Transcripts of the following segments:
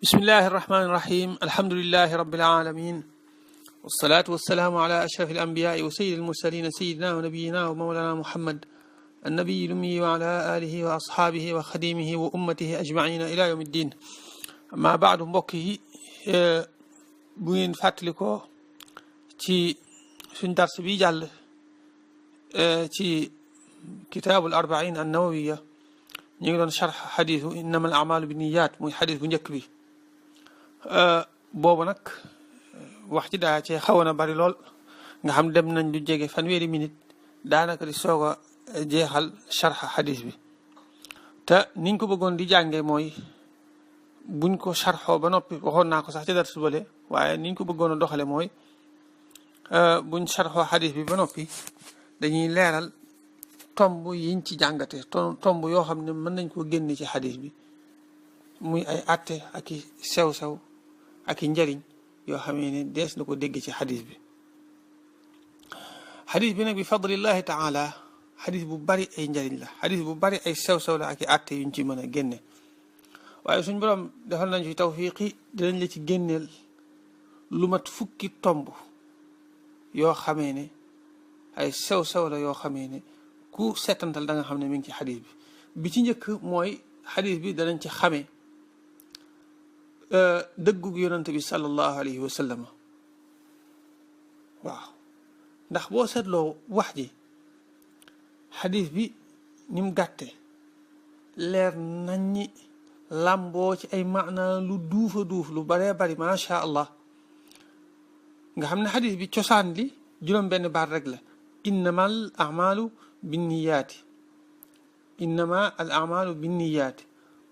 بسم الله الرحمن الرحيم الحمد لله رب العالمين والصلاة والسلام على أشرف الأنبياء وسيد المرسلين سيدنا ونبينا ومولانا محمد النبي الأمي وعلى آله وأصحابه وخديمه وأمته أجمعين إلى يوم الدين. أما بعد مبكي بوين فاتلكو تي سندرس بيجال تي كتاب الأربعين النووية نيغلون شرح حديث إنما الأعمال بالنيات موي حديث bu njëkk bi boobu nag wax ci daa cee xawoon a bari lool nga xam dem nañ lu jege fanweeri minute daanaka di soog a jeexal sharxa xadis bi te niñ ko bëggoon di jàngee mooy buñ ko sharxoo ba noppi waxoon naa ko sax ci dara subale waaye niñ ko bëggoon a doxale mooy buñ sharxoo xadis bi ba noppi dañuy leeral tomb yiñ ci jàngate tomb yoo xam ne mën nañ ko génne ci xadis bi muy ay atte ak i sew-sew ak i njariñ yoo xamee ne dees na ko dégg ci xadis bi. xadis bi nag bi fadlillahi taala xadis bu bari ay njariñ la, xadis bu bari ay sew-sew la ak i atte yuñ ci mën a génne waaye suñ borom defal nañ fi tawfiqi dinañ la ci génneel lu mat fukki tomb yoo xamee ne ay sew-sew la yoo xamee ne ku setantal da nga xam ne mi ngi ci xadis bi ci njëkk mooy xadis bi danañ ci xamee dëggug yonante bi sallallahu alayhi wa sallam. waaw ndax boo seetloo wax ji xadis bi ni mu gàtte leer nañ ñi làmboo ci ay maana lu duufa duuf lu baree bari macha allah nga xam ne xadis bi cosaan li juróom benn baat rek la: innamal amalu binniyaati innama al amalu binniyaati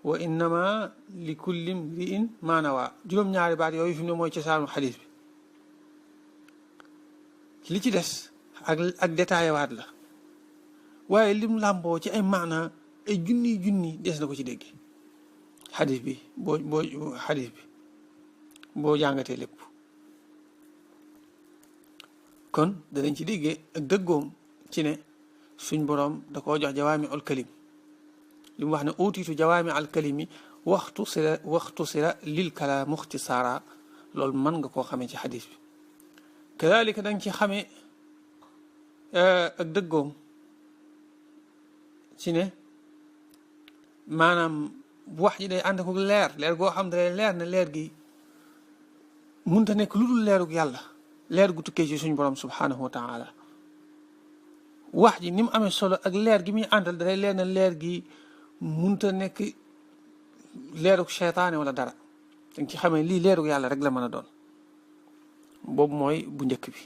wa innama li kulli mri'in ma nawa. juróom-ñaari baat yooyu fi mu ne mooy cosaanu xadis bi. li ci des ak détaillé waat la waaye lim làmboo ci ay maana ay junni des na ko ci dégg xadis bi boo jàngatee lépp. kon danañ ci déggee ak dëggoom ci ne suñ boroom da koo jox jawaami al kalim li mu wax ne utiitu jawaami al kalimi waxtu sira lil kalaam muxtisaara. loolu mën nga koo xamee ci xadis bi. kadalika da nga ci xamee ak dëggoom ci ne maanaam wax ji day ànd ak leer goo xam ne leer na leer gi munta nekk lu dul leerug yàlla, leer gu tukkee ci suñ borom subhanahu wa taala. wax ji ni mu amee solo ak leer gi muy àndal dalay leer na leer gi munta nekk leerug seytaane wala dara. danga ci xamee lii leerug yàlla rek la mën a doon. boobu mooy bu njëkk bi.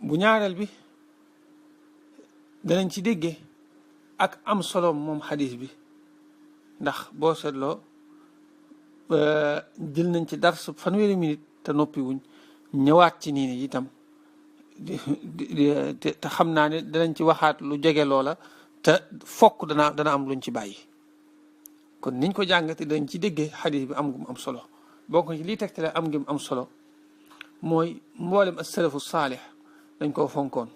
bu ñaareel bi danañ ci déggee ak am soloom moom xadis bi ndax boo seetloo jël nañ ci dars fanweeri minute te noppi wuñ ñëwaat ci nii ne itam te xam naa ne danañ ci waxaat lu jege loola te fokk dana am luñ ci bàyyi. kon niñ ko jàngate dañ ci déggee xadis bi am gum am solo. bokk ci lii tegtale am gum am solo mooy mboolem as-salafu saalix dañoo fonkoon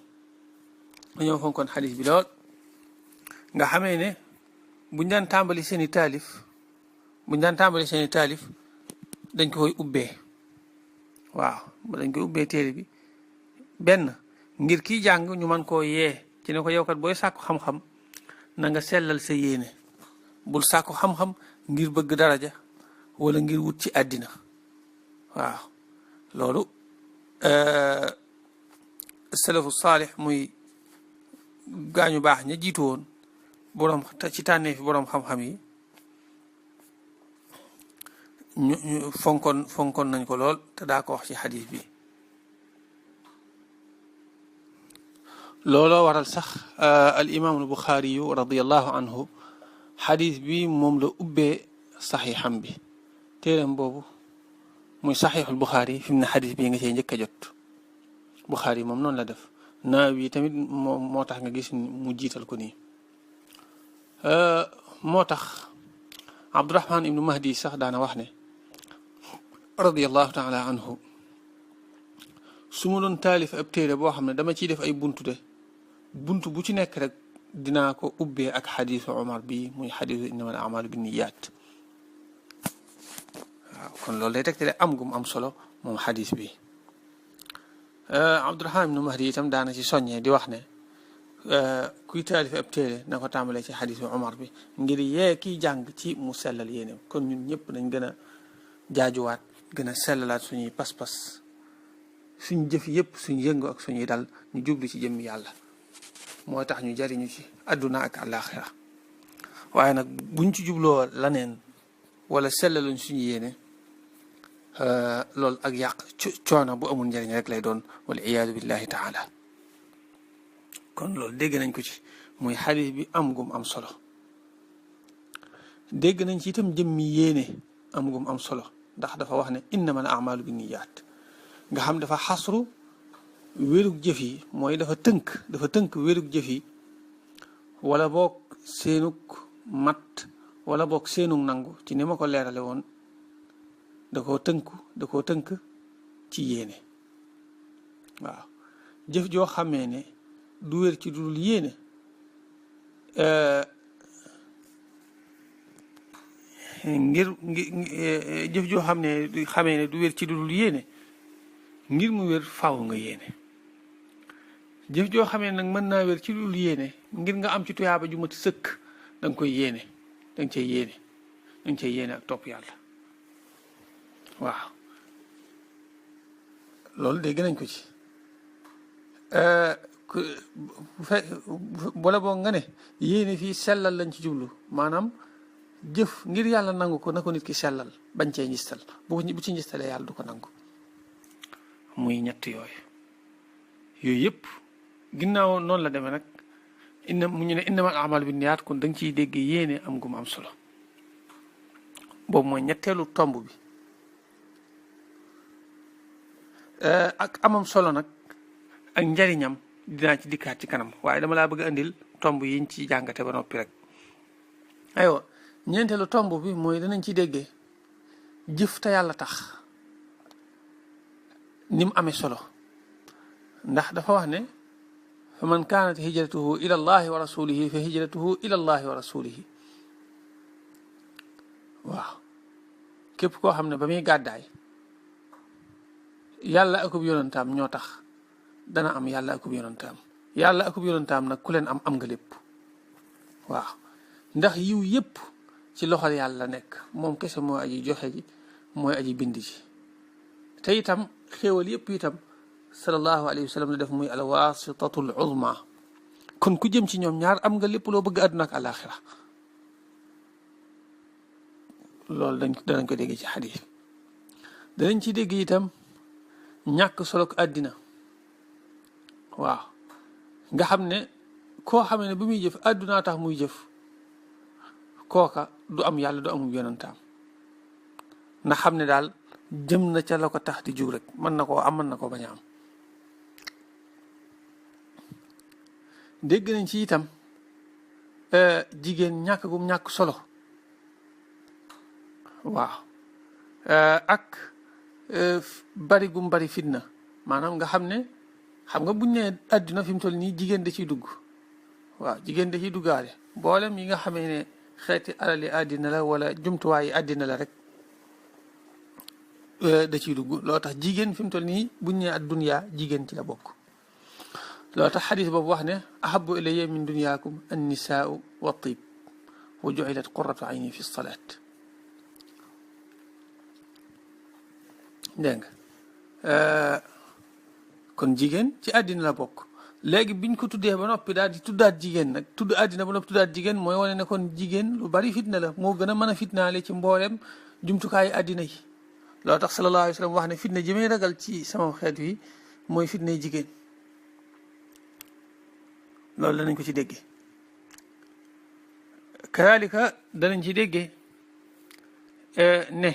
xadis bi lool nga xamee ne buñ daan tàmbali seen i taalif dañ ko koy ubbee. waaw dañ koy ubbee téere bi benn ngir kiy jàng ñu mën koo yee ci ne ko yow kat booy sàkku xam-xam na nga sellal sa yéene, bul sàkku xam-xam ngir bëgg daraja wala ngir wut ci àddina. waaw loolu salafu saalix muy gaañu baax ña jiitu woon boroom ci tànnee fi boroom xam-xam yi ñu fonkoon nañ ko lool te daa ko wax ci xadis bi. looloo waral sax al imaam al buxaari yu radiallahu anhu xadis bi moom la ubbee saxiixam bi. téeram boobu muy saxiixul buxaari fi mu ne xadis bi nga cee njëkk a jot. buxaari moom noonu la def. Nawawi tamit moo tax nga gis mu jiital ko nii. moo tax Abdurahman ibnu Mahdi sax daana wax ne radiallahu taala anhu su ma doon taalif ab téere boo xam ne dama ciy def ay buntu bu ci nekk rek dinaa ko ubbee ak xadiisu Omar bi muy xadiisu innamal a'maalu binniyaat. kon loolu day tegtale am gum am solo moom xadis bi. Abdurahmaan ibnu Mahdi itam daana ci soññee di wax ne kuy taalif ab téere na ko tàmbalee ci xadisu Omar bi ngir yee kiy jàng ci mu sellal yéeneem. kon ñun ñëpp nañ gën a jaajuwaat gën a sellalaat suñuy pas-pas suñ jëf yëpp suñ yëngu ak suñuy dal ñu jublu ci jëmm yàlla moo tax ñu jariñu ci àdduna ak àllaaxira. waaye nag buñ ci jubloo laneen wala sellaluñ suñu yéene loolu ak yàq coono bu amul njëriñ rek lay doon wal iyaadu billahi taala. kon loolu dégg nañ ko ci muy xadis bi am gum am solo. dégg nañ ci itam jëmmi yéene am gum am solo ndax dafa wax ne innama al amalu bi niyaat nga xam dafa xasru wérug jëf yi mooy dafa tënk wérug jëf yi wala boog seenug mat wala boog seenug nangu ci ni ma ko leerale woon da koo tënk ci yéene. waaw jëf joo xamee ne du wér ci dudul yéene jëf joo xam ne xamee ne du wér ci dudul yéene ngir mu wér faaw nga yéene. jëf joo xamee nag mën naa wér ci dudul yéene ngir nga am ci tuyaaba ju mat sëkk da nga koy yéene da nga cay yéene ak topp yàlla. waaw loolu dégg nañ ko ci boole boo nga ne yéene fii sellal lañ ci jublu maanaam jëf ngir yàlla nangu ko na ko nit ki sellal bañ cee njistal bu ci njistalee yàlla du ko nangu. muy ñett yooyu yëpp ginnaaw noonu la demee nag mu ñu ne innamal a'maalu binniyaat kon da nga ciy dégg yéene am gu mu am solo. boobu mooy ñetteelu tomb bi. ak amam solo nag ak njariñam dinaa ci dikkaat ci kanam waaye dama laa bëgg a indil tomb yiñ ci jàngate ba noppi rek. aywa ñeenteelu tomb bi mooy danañ ci déggee jëf te yàlla tax ni mu amee solo ndax dafa wax ne fa man kaanat hijratuhu ila allahi wa rasulihi fa hijratuhu ila allahi wa rasulihi. waaw képp koo xam ne ba muy gàddaay yàlla akub yonantaam ñoo tax dana am yàlla akub yonantaam nag ku leen am nga lépp. waaw ndax yiw yépp ci loxol yàlla nekk moom kese mooy aji joxe ji mooy aji bind ji te itam xéewal yépp itam sallallahu alayhi wa sallam la def muy alwasitatul uzma kon ku jëm ci ñoom ñaar am nga lépp loo bëgg àdduna ak àllaaxira. loolu danañ ko dégg ci xadiis danañ ci dégg itam ñàkk solo ko àddina. waaw nga xam ne koo xamee ne bu muy jëf àddunaa tax muy jëf kooka du am yàlla du amul yonantaam na xam ne daal jëm na ca la ko tax di jug rek mën na koo am mën na koo bañ a am. dégg nañ ci itam jigéen ñàkk gum ñàkk solo. waaw ak bari gum bari fitna maanaam nga xam nga buñ ne àdduna fi mu toll nii jigéen da ciy dugg. waaw jigéen da ciy duggaale boolem yi nga xamee ne xeeti alali àddina la wala jumtuwaayi àddina la rek da ciy dugg loo tax jigéen fi mu toll nii buñ ne ad-dunya jigéen ci la bokk. loo tax xadis boobu wax ne ahabbu ilayya min dunyaakum an-nisaa'u wa at-tiib wa ju'ilat qurratu ayni fi as-salaat. dégg nga kon jigéen ci àddina la bokk léegi biñ ko tuddee ba noppi daal di tuddaat jigéen nag tudd àddina ba noppi tuddaat jigéen mooy wane ne kon jigéen lu bari fitna la moo gën a mën a fitnaale ci mboolem jumtukaayu àddina yi. loo tax sallallahu alayhi wa sallam wax ne fitna ji may ragal ci sama xeet wi mooy fitnay jigéen. loolu danañ ko ci déggee kadaalika danañ ci déggee ne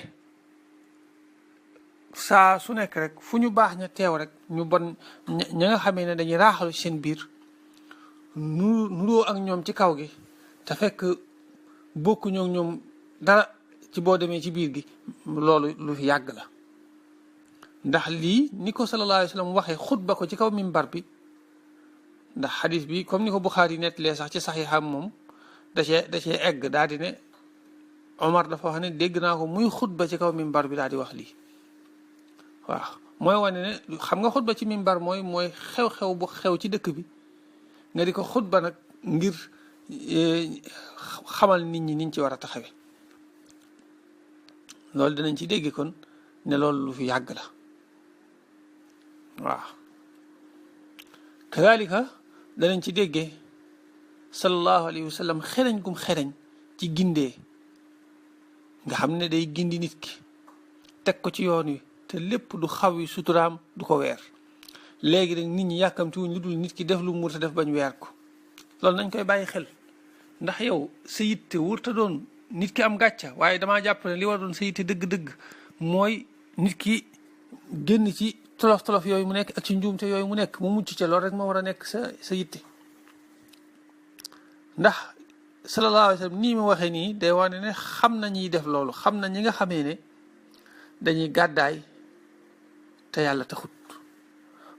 saa su nekk rek fu ñu baax ña teew rek ñu bon ña nga xamee ne dañuy raaxalu seen biir nuroo ak ñoom ci kaw gi te fekk bokkuñoo ak ñoom dara ci boo demee ci biir gi loolu lu fi yàgg la. ndax lii ni ko sallallahu alayhi wa sallam waxee xutba ko ci kaw mimbar bi ndax xadis bi comme ni ko Buxaari nettalee sax ci saxiixam moom da cee egg daal di ne Omar dafa wax ne dégg naa ko muy xutba ci kaw mimbar bi daal di wax lii waaw mooy wane ne xam nga xutba ci mimbar mooy xew-xew bu xew ci dëkk bi nga di ko xutba nag ngir xamal nit ñi niñ ci war a taxawe loolu dinañ ci dégg kon ne loolu lu fi yàgg la waaw kadalika danañ ci déggee sallallahu alayhi wa sallam xereñ gum xereñ ci gindee nga xam ne day gindi nit ki teg ko ci yoon wi te lépp du xaw yi suturaam du ko weer léegi nag nit ñi yàkkamti wuñ lu dul nit ki def lu mu wurta def bañ weer ko loolu nañ koy bàyyi xel ndax yow sa yitte wurta doon nit ki am gàcca waaye damaa jàpp ne li war doon sa yitte dëgg-dëgg mooy nit ki génn ci tolof-tolof yooyu mu nekk ak ci njuumte yooyu mu nekk mu mucc ca loolu rek moo war a nekk sa yitte ndax sallallahu alayhi wa sallam nii ma waxee nii day wane ne xam na ñiy def loolu xam na ñi nga xamee ne dañuy gàddaay te yàlla taxut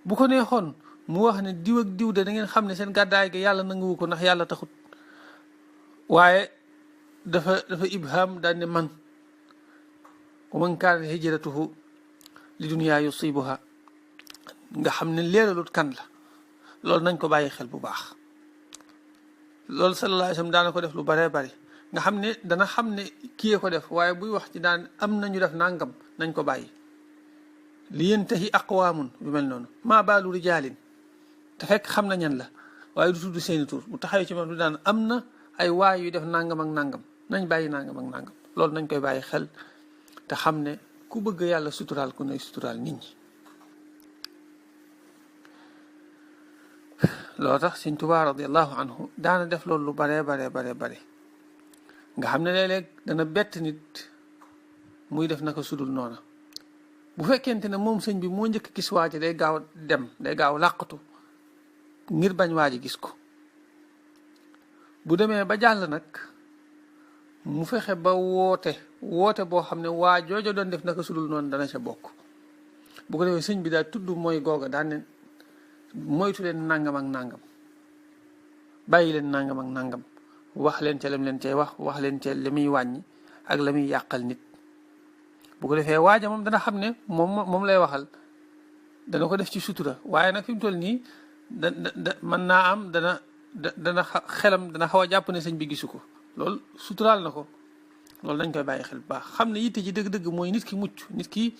bu ko neexoon mu wax ne diw ak diw de da ngeen xam ne seen gàddaay ga yàlla nanguwu ko ndax yàlla taxut waaye dafa ibham daal ne man wa man kaana hijratuhu li dunya yusibuha nga xam ne leeralut kan la loolu nañ ko bàyyi xel bu baax loolu sallallahu alayhi wa sallam daana ko def lu baree bari nga xam ne dana xam ne kiyee ko def waaye buy wax ci daan am nañu def nangam nañ ko bàyyi li yantahi aqwaamun bi mel noonu maa baalu rijaalin te fekk xam na ñan la waaye du tudd seeni tur bu taxawee ci moom du daan am na ay waay yu def nangam ak nangam nañ bàyyi nangam ak nangam loolu nañ koy bàyyi xel te xam ne ku bëgg yàlla suturaal ku ne suturaal nit ñi loolu tax Sëñ Tuubaa radiyallahu anhu daana def loolu lu baree bare nga xam ne léeg-léeg dana bett nit muy def naka sudul noona bu fekkente ne moom sëñ bi moo njëkk gis waa ji day gaaw dem day gaaw làqatu ngir bañ waa ji gis ko bu demee ba jàll nag mu fexe ba woote boo xam ne waa joojo doon def naka sudul noonu dana ca bokk bu ko defee sëñ bi daal tudd mooy googa daan ne moytu leen nangam ak nangam bàyyi leen nangam ak nangam wax leen ca lam leen cay wax leen ca la muy wàññi ak la muy yàqal nit bu ko defee waaja moom dana xam ne moom lay waxal dana ko def ci sutura waaye nag fi mu toll nii mën naa am dana xelam dana xaw a jàpp ne sëñ bi gisu ko loolu suturaal na ko loolu dañ koy bàyyi xel bu baax xam ne yitte ci dëgg-dëgg mooy nit ki mucc nit ki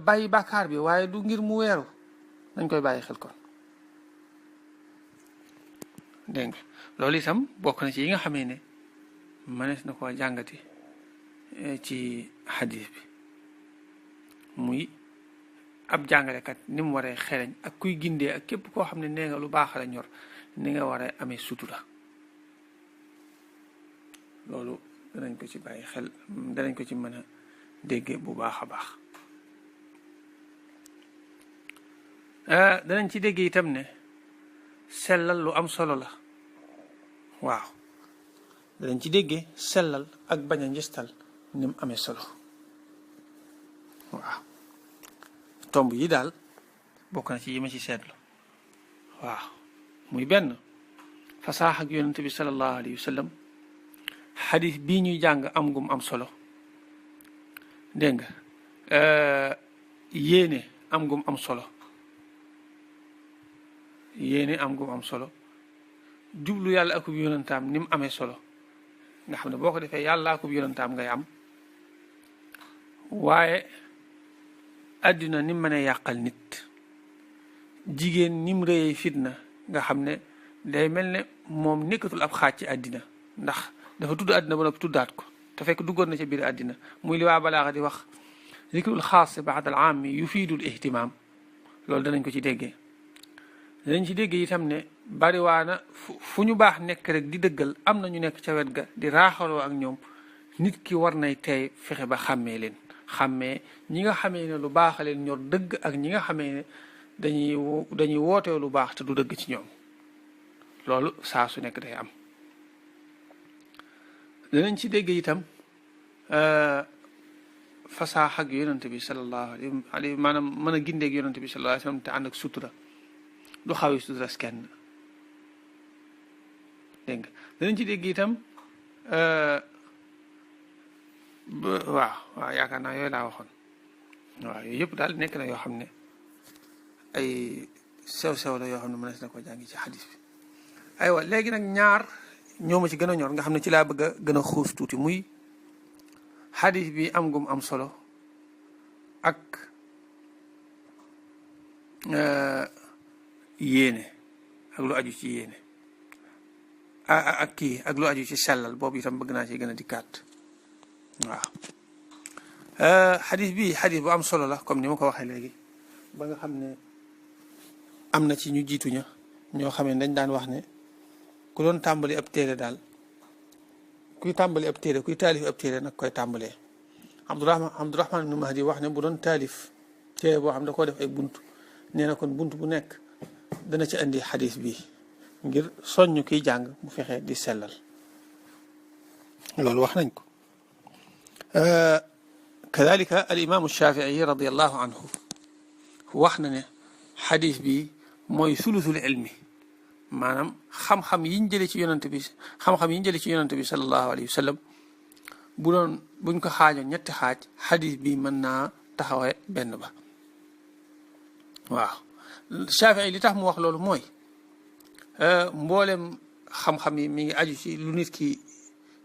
bàyyi bàkkaar bi waaye du ngir mu weeru dañ koy bàyyi xel kon dégg nga loolu itam bokk na ci yi nga xamee ne mënees na koo jàngati ci xadis bi muy ab jàngalekat ni mu waree xereñ ak kuy gindee ak képp koo xam ne nee nga lu baax la ñor ni nga waree amee sutura loolu danañ ko ci bàyyi xel danañ ko ci mën a déggee bu baax a baax danañ ci dégg itam ne sellal lu am solo la waaw danañ ci déggee sellal ak bañ a njistal ni mu amee solo waaw tomb yi daal bokk na ci yi ma ci seetlu waaw muy benn fasaax ak yonent bi sallallahu alayhi wa sallam xadis bii ñuy jàng am gum am solo dégg nga yéene am gum am solo yéene am gum am solo jublu yàlla akub yonantaam ni mu amee solo nga xam ne boo ko defee yàlla akub yonantaam ngay am waaye àddina ni mu mënee yàqal nit jigéen ni mu rëyee fitna nga xam ne day mel ne moom nekkatul ab xaaj ci àddina ndax dafa tudd àddina ba noppi tuddaat ko te fekk duggoon na ca biir àddina muy li waa balaaxa di wax zikrul xaas baad al aam yufiidul ihtimaam loolu danañ ko ci déggee danañ ci déggee itam ne bariwaana fu ñu baax nekk rek di dëggal am na ñu nekk ca wet ga di raaxaloo ak ñoom nit ki war nay tey fexe ba xàmmee leen xàmmee ñi nga xamee ne lu baax leen ñor dëgg ak ñi nga xamee ne dañuy wootee lu baax te du dëgg ci ñoom loolu saa su nekk day am danañ ci dégg itam fasaax ak yonante bi sallallahu alayhi maanaam mën a gindeeg yonante bi sallallahu alayhi wa sallam te ànd ak sutura du xaw yi sutura kenn dégg nga danañ ci dégg itam waaw yaakaar naa yooyu laa waxoon waaw yooyu yëpp daal nekk na yoo xam ne ay sew-sew la yoo xam ne mënees na ko jàngi ci xadis bi aywa léegi nag ñaar ñoo ma ci gën a ñor nga xam ne ci laa bëgg a gën a xuus tuuti muy xadis bi am gum am solo ak yéene ak lu aju ci yéene ak kii ak lu aju ci sellal boobu itam bëgg naa ci gën a dikkaat waaw xadis bi xadis bu am solo la comme ni ma ko waxee léegi ba nga xam ne am na ci ñu jiituña ñoo xam ne dañ daan wax ne ku doon tàmbali ab téere daal kuy tàmbali ab téere kuy taalif ab téere nag koy tàmbalee Abdurahman ibnu Mahdi wax ne bu doon taalif téere boo xam da koo def ay bunt nee na kon bunt bu nekk dana ci indi xadis bi ngir soññ kiy jàng mu fexe di sellal loolu wax nañ ko kadalika al imaamu Shafii radiallahu anhu wax na ne xadis bi mooy sulusul ilmi maanaam xam-xam yiñ jële ci yonante bi xam-xam yiñ jële ci yonante bi sallallahu alayhi wa sallam buñ ko xaajoon ñetti xaaj xadis bi mën naa taxawee benn ba waaw Shafii li tax mu wax loolu mooy mboolem xam-xam yi mi ngi aju ci lu nit ki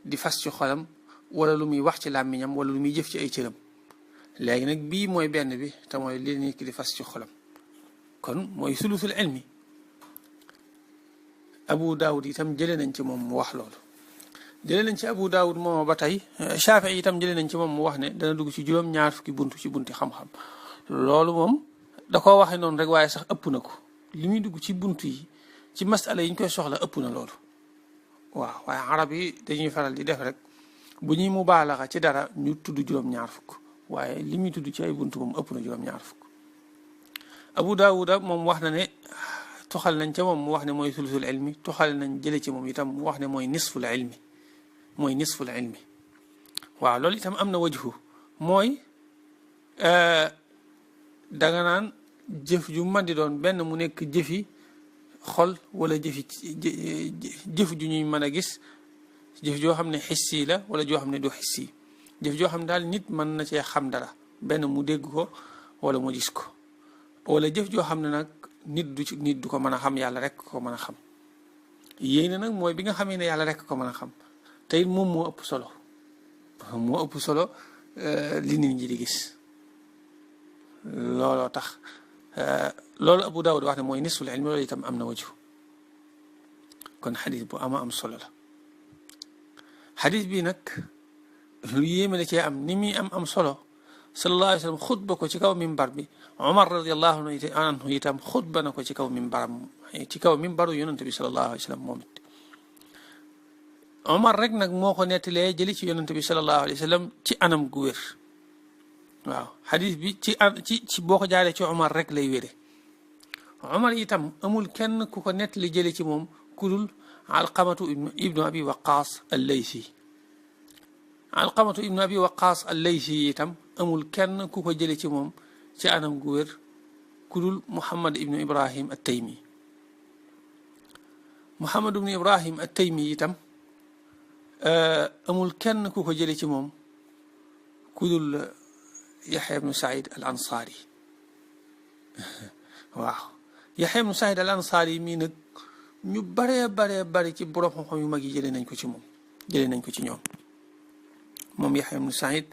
di fas ci xolam wala lu muy wax ci làmmiñam wala lu muy jëf ci ay cëram léegi nag bii mooy benn bi te mooy li nit ki di fas ci xolam kon mooy sulusul ilmi Abu Daawud itam jëlee nañ ci moom mu wax loolu jëlee nañ ci Abu Daawud moom ba tey Shafii itam jëlee nañ ci moom mu wax ne dana dugg ci juróom-ñaar fukki buntu ci bunti xam-xam loolu moom da koo waxee noonu rek waaye sax ëpp na ko li muy dugg ci buntu yi ci masala yi ñu koy soxla ëpp na loolu waaw waaye arab yi dañuy faral di def rek bu ñuy mubaalaxa ci dara ñu tudd juróom-ñaar fukk waaye li muy tudd ci ay buntu moom ëpp na juróom-ñaar fukk Abu Daawuda moom wax na ne toxal nañ ca moom mu wax ne mooy sulusul ilmi toxal nañ jële ci moom itam mu wax ne mooy nisful ilmi waaw loolu itam am na wajhu mooy danga naan jëf ju man di doon benn mu nekk jëfi xol wala jëf ju ñuy mën a gis jëf joo xam ne xissi la wala joo xam ne du xissi jëf joo xam ne daal nit mën na cee xam dara benn mu dégg ko wala mu gis ko wala jëf joo xam ne nag nit du ko mën a xam yàlla rek ko mën a xam yéene nag mooy bi nga xamee ne yàlla rek ko mën a xam te it moom moo ëpp solo li nit ñi di gis looloo tax loolu Abu Daawud wax ne mooy nisful ilmi loolu itam am na waju kon xadis bu am solo la xadis bi nag lu yéeme la cee am ni muy am solo sallallahu alayhi wa sallam xutba ko ci kaw mimbar bi Omar radiallahu anhu itam xutba na ko ci kaw mimbaru yonante bi sallallahu alayhi wa sallam moom it Omar rek nag moo ko nettalee jëli ci yonante bi sallallahu alayhi wa sallam ci anam gu wér waaw xadis bi ci boo ko jaaree ci Omar rek lay wére Omar itam amul kenn ku ko nettali jële ci moom ku dul Alqamatu ibnu Abi Waqaas al-Laysi Alqamatu ibnu Abi Waqaas al-Laysi itam amul kenn ku ko jële ci moom ci anam gu wér ku dul Muhammad ibnu Ibrahim at-Taymi Muhammad ibnu Ibrahim at-Taymi itam amul kenn ku ko jële ci moom ku dul Yaxya ibnu Saïd al Ansaari waaw Yaxya ibnu Saïd al Ansaari mii nag ñu bare ci borom xam-xam yu mag yi jëlee nañ ko ci ñoom moom Yaxya ibnu Saïd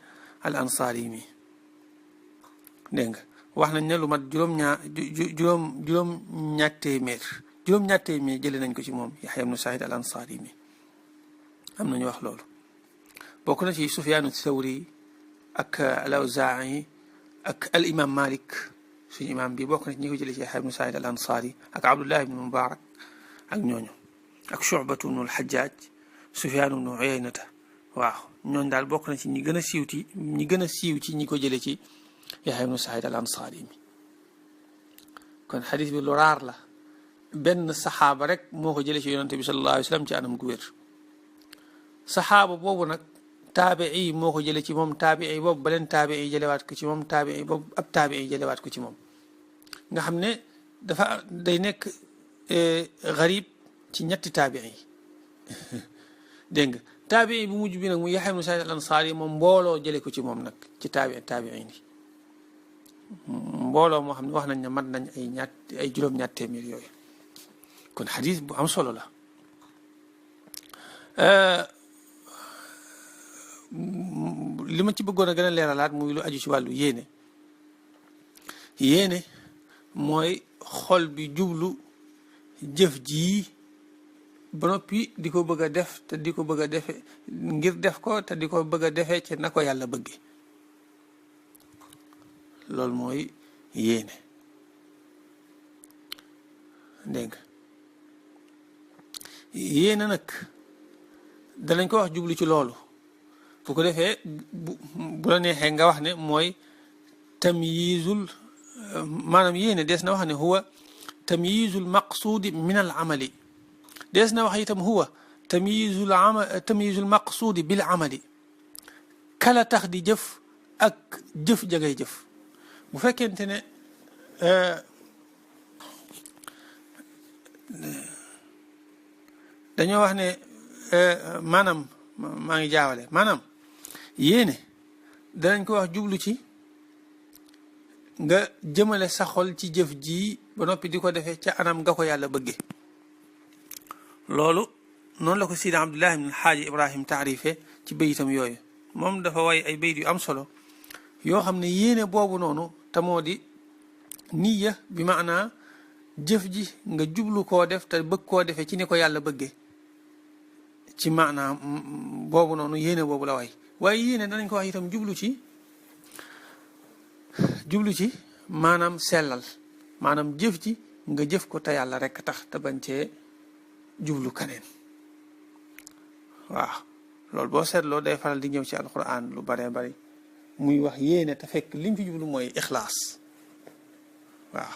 al Ansaari mii dégg nga wax nañ ne lu mat juróom-ñaar téeméer jëlee nañ ko ci moom Yaxya ibnu Saïd al Ansaari mii am nañu wax loolu bokk na ci Sufyaanu Thawri ak al-Awzaa'i ak al imam Malik suñu imam bi bokk na ci ñi ko jëlee ci Yaxya ibnu Saïd al Ansaari ak Abdullah ibnu Mubarak ak ñooñu ak Shu'batu ibnu al-Hajjaj Sufyaan ibnu Uyaynata waaw ñooñu daal bokk na ci ñi gën a siiw ci ñi ko jëlee ci Yaxya ibnu Saïd al Ansaari mi kon xadis bi lu raar la benn saxaaba rek moo ko jëlee ci yonante bi sallallahu alayhi wa sallam ci anam gu wér saxaaba boobu nag taabii moo ko jëlee ci moom taabii boobu baleen taabii jëlewaat ko ci moom taabii boobu ab taabii jëlewaat ko ci moom nga xam ne day nekk garib ci ñetti taabii dégg nga taabii bu mujj bi nag mu Yaxya ibnu Saïd al Ansaari moom mbooloo jële ko ci moom nag ci taabiin yi mbooloo moo xam ne wax nañ ne mat nañ ay juróom-ñaar téeméer yooyu kon xadis bu am solo la li ma ci bëggoon a gën a leeralaat muy lu aju ci wàllu yéene mooy xol bi jublu jëf ji ba noppi di ko bëgg a def te di ko bëgg a defe ngir def ko te di ko bëgg a defee ci na ko yàlla bëgge loolu mooy yéene dégg nga yéene nag danañ ko wax jublu ci loolu bu ko defee bu la neexee nga wax ne mooy tamyiizul maanaam yéene dees na wax ne huwa tamyiizul maqsuudi min al amali dees na wax itam huwa tamyiizul maqsuudi bil amali kala tax di jëf ak jëf ja ngay jëf bu fekkente ne dañoo wax ne maanaam maa ngi jaawale maanaam yéene danañ ko wax jublu ci nga jëmale sa xol ci jëf ji ba noppi di ko defee ca anam nga ko yàlla bëgge loolu noonu la ko Sidi Abdullah ibn Xaaji Ibrahim taarife ci bayitam yooyu moom dafa way ay bayit yu am solo yoo xam ne yéene boobu noonu te moo di niya bi maanaa jëf ji nga jublu koo def te bëgg koo defee ci ni ko yàlla bëgge ci maanaa boobu noonu yéene boobu la way waaye yéene danañ ko wax itam jublu ci maanaam sellal maanaam jëf ji nga jëf ko te yàlla rekk tax te bañ cee jublu kaneen waaw loolu boo seetloo day faral di ñëw ci alquran lu baree bari muy wax yéene te fekk lim fi jublu mooy ixlaas waaw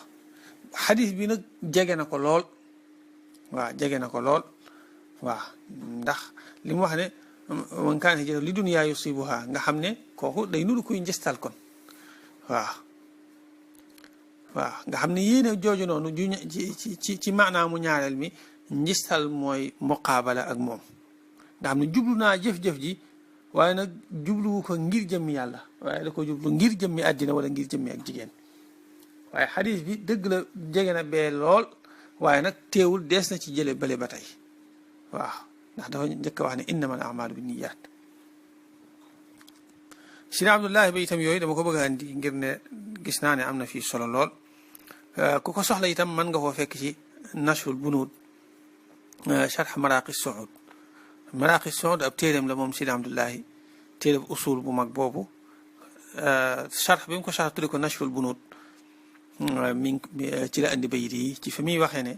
xadis bi nag jege na ko lool waaw jege na ko lool waaw ndax li mu wax ne man kaana hijratuhu li dunyaa yusiibuhaa nga xam ne kooku day nuru kuy njëstal kon waaw nga xam ne yéene jooju noonu ci maanaamu ñaareel mi njëstal mooy muqaabala ak moom nga xam ne jublu naa jëf-jëf ji waaye nag jubluwu ko ngir jëmmi yàlla waaye da ko jublu ngir jëmmi àddina wala ngir jëmmi ak jigéen waaye xadis bi dëgg la jege na bee lool waaye nag teewul dees na ci jële bële ba tey waaw ndax dafa njëkk a wax ne innamal a'maalu binniyaat Sëriñ Abdullahi ba itam yooyu dama ko bëgg a andi ngir ne gis naa ne am na fii solo lool ku ko soxla itam mën nga koo fekk ci Nashful Bunuud sharh Maraaqi Suud Maraaqi Suud ab téeréem la moom Sëriñ Abdullahi téere bu usul bu mag boobu sharh bi mu ko sharh tudde ko Nashful Bunuud ci la andi bayit yi ci fi muy waxee ne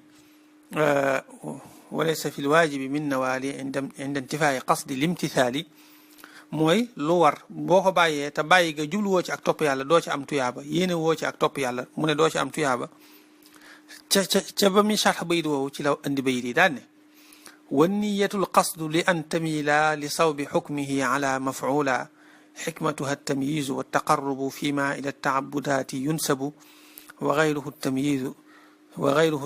walaysa fi lwaajibi min nawaali inda intifaai qasdi limtithaali mooy lu war boo ko bàyyee te bàyyi nga jubluwoo ci ak topp yàlla doo ci am tuyaaba yéene woo ci ak topp yàlla mu ne doo ci am tuyaaba ca ba muy sharx bayit woowu ci la andi bayit yi daan ne wanniyatu lqasdu li an tamila li sawbi xukmihi ala mafcula xikmatuha altamyizu waltaqarrubu fima ila altaabudaati yunsabu wa gayruhu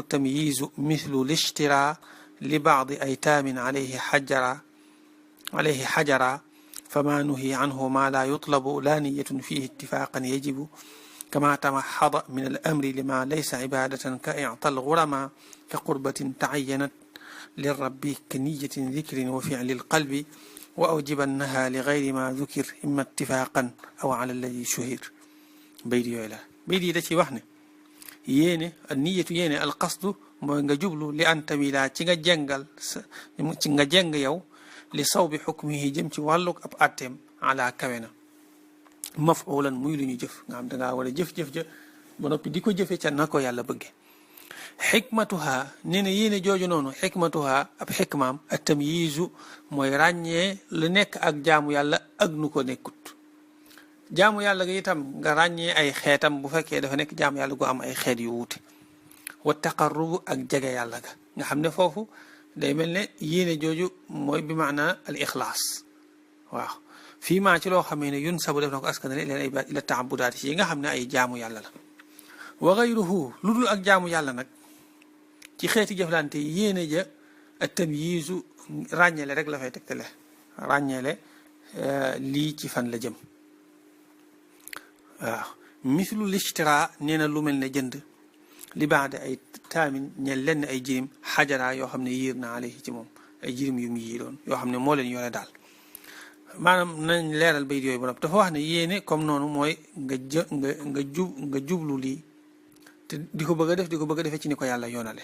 tamyizu mithlu lishtira li bacdi aytaamin alayhi xajara فما نهي عنه ما لا يطلب لا نية فيه اتفاقا يجب كما تمحض من الأمر لما ليس عبادة كإعطى الغرما كقربة تعينت للرب كنية ذكر وفعل القلب وأوجبنها لغير ما ذكر إما اتفاقا أو على الذي شهر بيدي دا شي وحنا ييني النية ييني القصد موغا جبلو لأن تميلا تيغا جنغ يو li saw bi xukmihi jëm ci wàllug ab atteem ala kawe na mafulan muy lu ñu jëf nga xam dangaa war a jëf-jëf ja ba noppi di ko jëfe ca na ko yàlla bëgge xikmatuha nee na yéene jooju noonu xikmatuha ab xikmaam ak tamyiizu mooy ràññee lu nekk ak jaamu yàlla ak nu ko nekkut jaamu yàlla ga itam nga ràññee ay xeetam bu fekkee dafa nekk jaamu yàlla gu am ay xeet yu wuute wa taqarrubu ak jege yàlla ga nga xam ne foofu day mel ne yéene jooju mooy bi maana al ixlaas waaw fii maa ci loo xamee ne yun sabu def na ko askanale leen ay ila taabudaati ci yi nga xam ne ay jaamu yàlla la wa gayruhu lu dul ak jaamu yàlla nag ci xeeti jëflante yéene ja ak tamyiizu ràññele rek la fay tegtale ràññeele lii ci fan la jëm. waaw mislu lishtira nee na lu mel ne jënd li baade ay taamin ñe lenn ay jirim xajaraa yoo xam ne yiir na alayhi ci moom ay jirim yu mu yiiroon yoo xam ne moo leen yore daal. maanaam nañ leeral bayit yooyu ba dafa wax ne yéene comme noonu mooy nga jublu lii te di ko bëgg a def defee ci ni ko yàlla yoonale.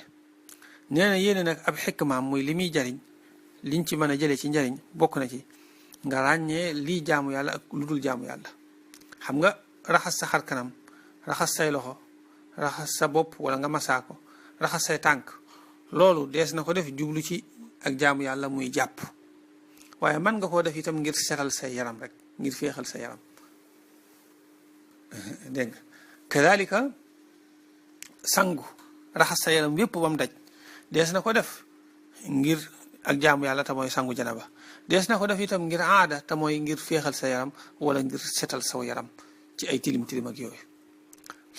nee na yéene nag ab xikmaam muy li muy jariñ liñ ci mën a jëlee ci njariñ bokk na ci nga ràññee lii jaamu yàlla ak lu dul jaamu yàlla. xam nga raxas sa xar kanam raxas say loxo raxas sa bopp wala nga masaa ko raxas say tànk loolu dees na ko def jublu ci ak jaamu yàlla muy jàpp. waaye mën nga koo def itam ngir seral say yaram rek ngir féexal sa yaram dégg nga kadalika sangu raxas sa yaram yépp ba mu daj dees na ko def ngir ak jaamu yàlla te mooy sangu janaba dees na ko def itam ngir aada te mooy ngir féexal sa yaram wala ngir setal saw yaram ci ay tilim tilim ak yooyu.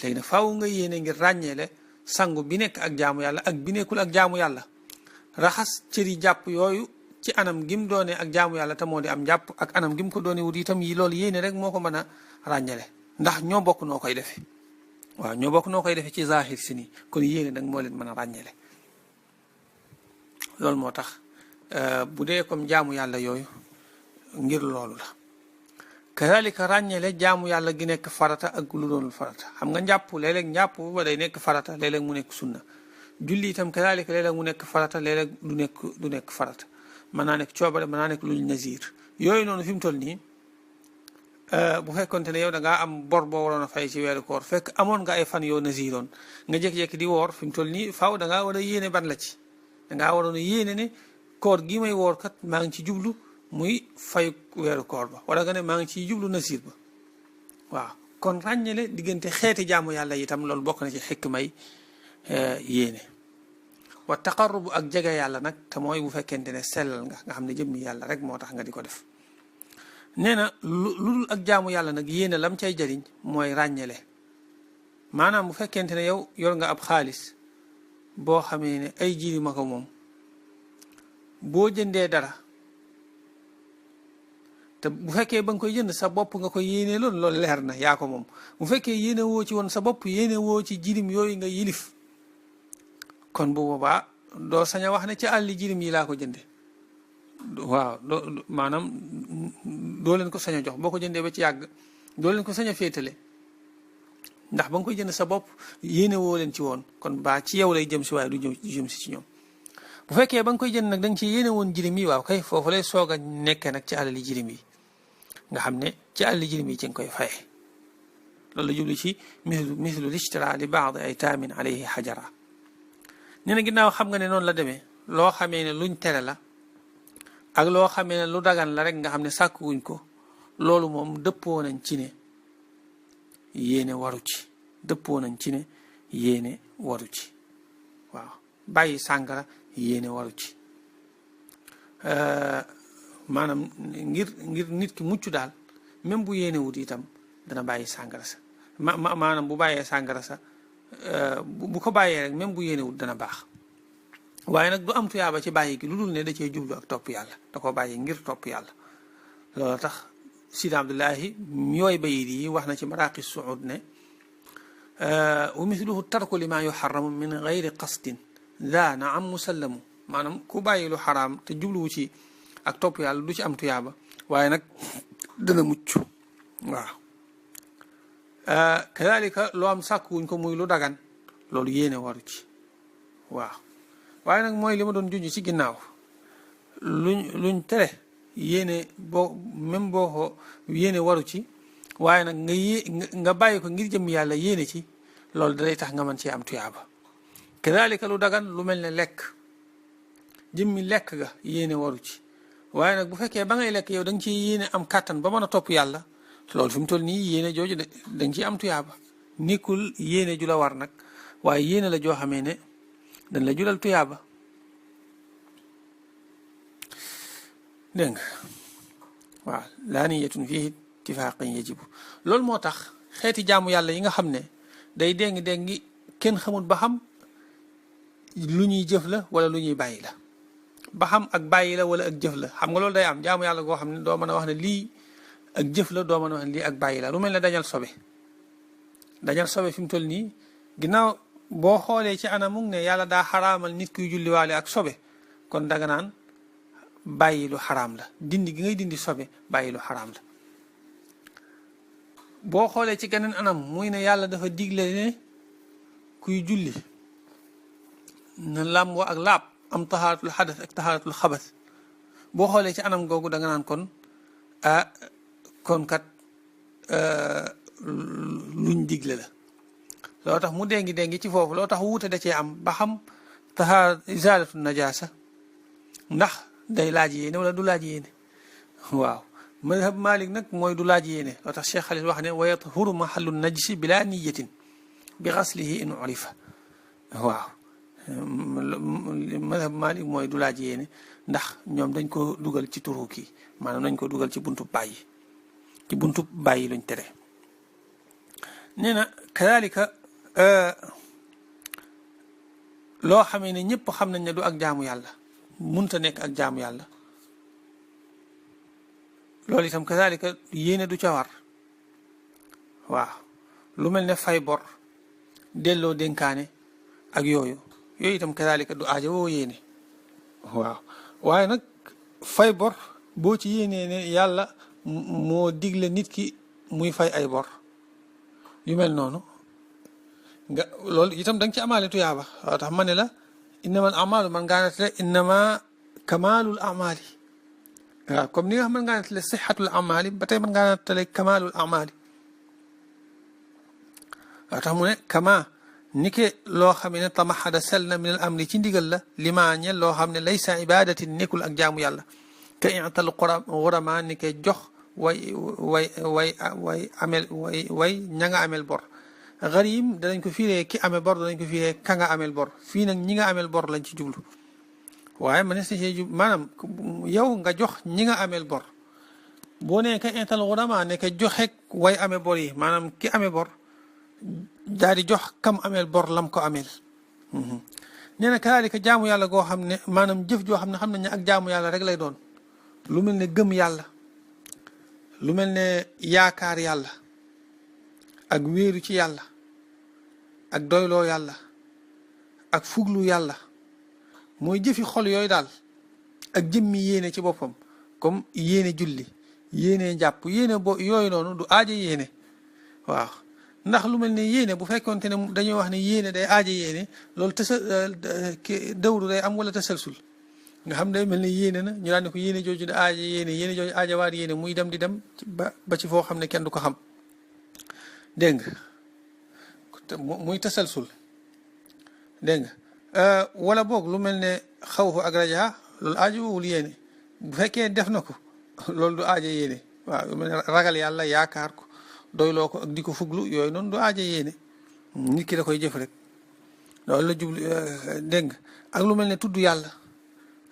léegi nag faaw nga yéene ngir ràññeele sangu bi nekk ak jaamu yàlla ak bi nekkul ak jaamu yàlla raxas cëri jàpp yooyu ci anam gim doone ak jaamu yàlla te moo di am jàpp ak anam gim ko doone wut itam yi loolu yéene rek moo ko mën a ràññale ndax ñoo bokk noo koy defe waaw ñoo bokk noo koy defe ci zahir si nii kon yéene nag moo leen mën a ràññale. loolu moo tax bu dee comme jaamu yàlla yooyu ngir loolu la. kazalika ràññale jaamu yàlla gi nekk farata ak lu doonul farata xam nga njàpp léeg-léeg njàpp ba day nekk farata léeg-léeg mu nekk sunna julli itam kazalika léeg-léeg mu nekk farata léeg-léeg du nekk farata mën naa nekk coobare mën naa nekk lu nazir yooyu noonu fi mu toll nii bu fekkonte ne yow da ngaa am bor boo waroon a fay ci weeru koor fekk amoon nga ay fan yoo naziroon nga jékki-jékki di woor fi mu toll nii faaw da ngaa war a yéene ban la ci da ngaa waroon a yéene ne koor gi may woor kat maa ngi ci jublu muy fay weeru koor ba wala nga ne maa ngi ciy jublu nasir ba waaw kon ràññale diggante xeeti jaamu yàlla itam loolu bokk na ci xikmay yéene. wa taqarrubu ak jege yàlla nag te mooy bu fekkente ne sellal nga xam ne jëmmi yàlla rek moo tax nga di ko def. nee na lu dul ak jaamu yàlla nag yéene lam cay jariñ mooy ràññale maanaam bu fekkente ne yow yor nga ab xaalis boo xamee ne ay jirima ko moom boo jëndee dara te bu fekkee ba nga koy jënd sa bopp nga koy yéene loolu leer na yaa ko moom bu fekkee yéene woo ci woon sa bopp yéene woo ci jirim yooyu nga yilif kon bu boobaa doo sañ a wax ne ci àlli jirim yi laa ko jënde waaw maanaam doo leen ko sañ a jox boo ko jëndee ba ci yàgg doo leen ko sañ a féetale ndax ba nga koy jënd sa bopp yéene woo leen ci woon kon baa ci yow lay jëm si waaye du jëm si ci ñoom bu fekkee ba nga koy jënd nag da nga ci yéene woon jirim yi waaw kay foofu lay soog a nekkee nag ci àlali jirim yi nga xam ne ci àlali jirim yi ci nga koy faye loolu la jublu ci mislu lishtira li baadi aytaamin alayhi xajara. nee na ginnaaw xam nga ne noonu la demee loo xamee ne luñ tere la ak loo xamee ne lu dagan la rek nga xam ne sàkkuwuñ ko loolu moom dëppoo nañ ci ne yéene waru ci dëppoo nañ ci ne yéene waru ci waaw bàyyi sàngara yéene waru ci maanaam ngir nit ki mucc daal même bu yéene wut itam dana bàyyi sàngara sa maanaam bu bàyyee sàngara sa bu ko bàyyee rek même bu yéene wut dana baax waaye nag du am tuyaaba ci bàyyi gi lu dul ne da cee jublu ak topp yàlla da ko bàyyi ngir topp yàlla. loolu tax Sidi Abdullahi yooyu bayit yi wax na ci maraqi suud ne wa mithluhu tarku li ma yuharramu min gayri qasdin daa na am musallamu maanaam ku bàyyi lu xaraam te jubluwu ci ak topp yàlla du ci am tuyaaba waaye nag dana mucc waaw. kadalika loo am sàkkuwuñ ko muy lu dagan loolu yéene waru ci waaw waaye nag mooy li ma doon junj ci ginnaaw luñ tere yéene boo même boo ko yéene waru ci waaye nag nga bàyyi ko ngir jëm yàlla yéene ci loolu dalay tax nga mën ci am tuyaaba. kadalika lu dagan lu mel ne lekk jëmmi lekk ga yéene waru ci waaye nag bu fekkee ba ngay lekk yow da nga ciy yéene am kàttan ba mën a topp yàlla loolu fi mu toll nii yéene jooju da nga ciy am tuyaaba nekkul yéene ju la war nag waaye yéene la joo xamee ne dañ la jural tuyaaba dégg nga waaw laa niyatun fiihi ittifaaqan yajibu loolu moo tax xeeti jaamu yàlla yi nga xam ne day déngi kenn xamul ba xam lu ñuy jëf la wala lu ñuy bàyyi la ba xam ak bàyyi la wala ak jëf la. xam nga loolu day am jaamu yàlla goo xam ne doo mën a wax ne lii ak jëf la, doo mën a wax ne lii ak bàyyi la. lu mel ne dañal sobe fi mu toll nii ginnaaw boo xoolee ci anamug ne yàlla daa xaraamal nit kuy julliwaale ak sobe, kon danga naan bàyyi lu xaraam la, dindi gi ngay dindi sobe bàyyi lu xaraam la. boo xoolee ci geneen anam muy ne yàlla dafa digle ne kuy julli na làmboo ak laab, am tahaaratul xadas ak tahaaratul xabas. boo xoolee ci anam googu da nga naan kon kon kat luñ digle la. loo tax mu déngi ci foofu, loo tax wuute da cee am ba xam tahaara izaalatu najaasa ndax day laaj yéene wala du laaj yéene. waaw madhab Malik nag mooy du laaj yéene. loo tax Cheikh Khalil wax ne wa yathuru mahallu najsi bila niyatin bi xaslihi in urifa. waaw madhab Malik mooy du laaj yéene ndax ñoom dañ ko dugal ci turu kii, maanaam dañ ko dugal ci buntu bàyyi, ci buntu bàyyi luñ tere. nee na kadalika loo xamee ne ñëpp xam nañ ne du ak jaamu yàlla, munta nekk ak jaamu yàlla, loolu itam kadalika yéene du ca war. waaw lu mel ne fay bor, delloo dénkaane ak yooyu itam kadalika du aaja woo yéene. waaw waaye nag fay bor boo ci yéenee ne yàlla moo digle nit ki muy fay ay bor yu mel noonu, nga loolu itam da nga ci amaale tuyaaba. waaw tax ma ne la innamal amalu man ngaa nettale innama kamalul amali. waaw comme ni nga xam ne ngaa nettale sixatul amali, ba tey man ngaa nettale kamalul amali. waaw tax mu ne kama ni ke loo xam ne tamaxada sel na min al amri ci ndigal la lima ñel loo xam ne laysa ibadatin nekkul ak jaamu yàlla. ka ital xurama ni ke jox way ña nga amel bor. garim danañ ko firee ki amee bor, danañ ko firee ka nga amel bor. fii nag ñi nga amel bor lañ ci jublu, waaye ma ne si jub maanaam yow nga jox ñi nga amel bor. boo nee ka ital xurama ne ke joxe way amee bor yi, maanaam ki amee bor daal di jox kam ameel bor lam ko ameel. nee na kaalika jaamu yàlla goo xam ne maanaam jëf joo xam nañ ne ak jaamu yàlla rek lay doon. lu mel ne gëm yàlla, lu mel ne yaakaar yàlla, ak wéeru ci yàlla, ak doyloo yàlla, ak fuglu yàlla, mooy jëfi xol yooyu daal. ak jëmmi yéene ci boppam, comme yéene julli, yéene jàpp, yéene yooyu noonu du aaja yéene. waaw ndax lu mel ne yéene bu fekkonte ne dañuy wax ne yéene day aaja yéene, loolu dawru day am wala tasalsul, nga xam day mel ne yéene na ñu daan ne ko yéene jooju da aaja yéene, yéene jooju aaja waat yéene, muy dem di dem ba ci foo xam ne kenn du ko xam. dégg nga muy tasalsul. dégg nga wala boog lu mel ne xawfu ak rajaa, loolu aaja wowul yéene. bu fekkee def na ko loolu du aaja yéene. waaw lu mel ne ragal yàlla, yaakaar ko, doyloo ko ak di ko fuglu, yooyu noonu du aaja yéene. nit ki da koy jëf rek, loolu la jublu. dégg nga ak lu mel ne tudd yàlla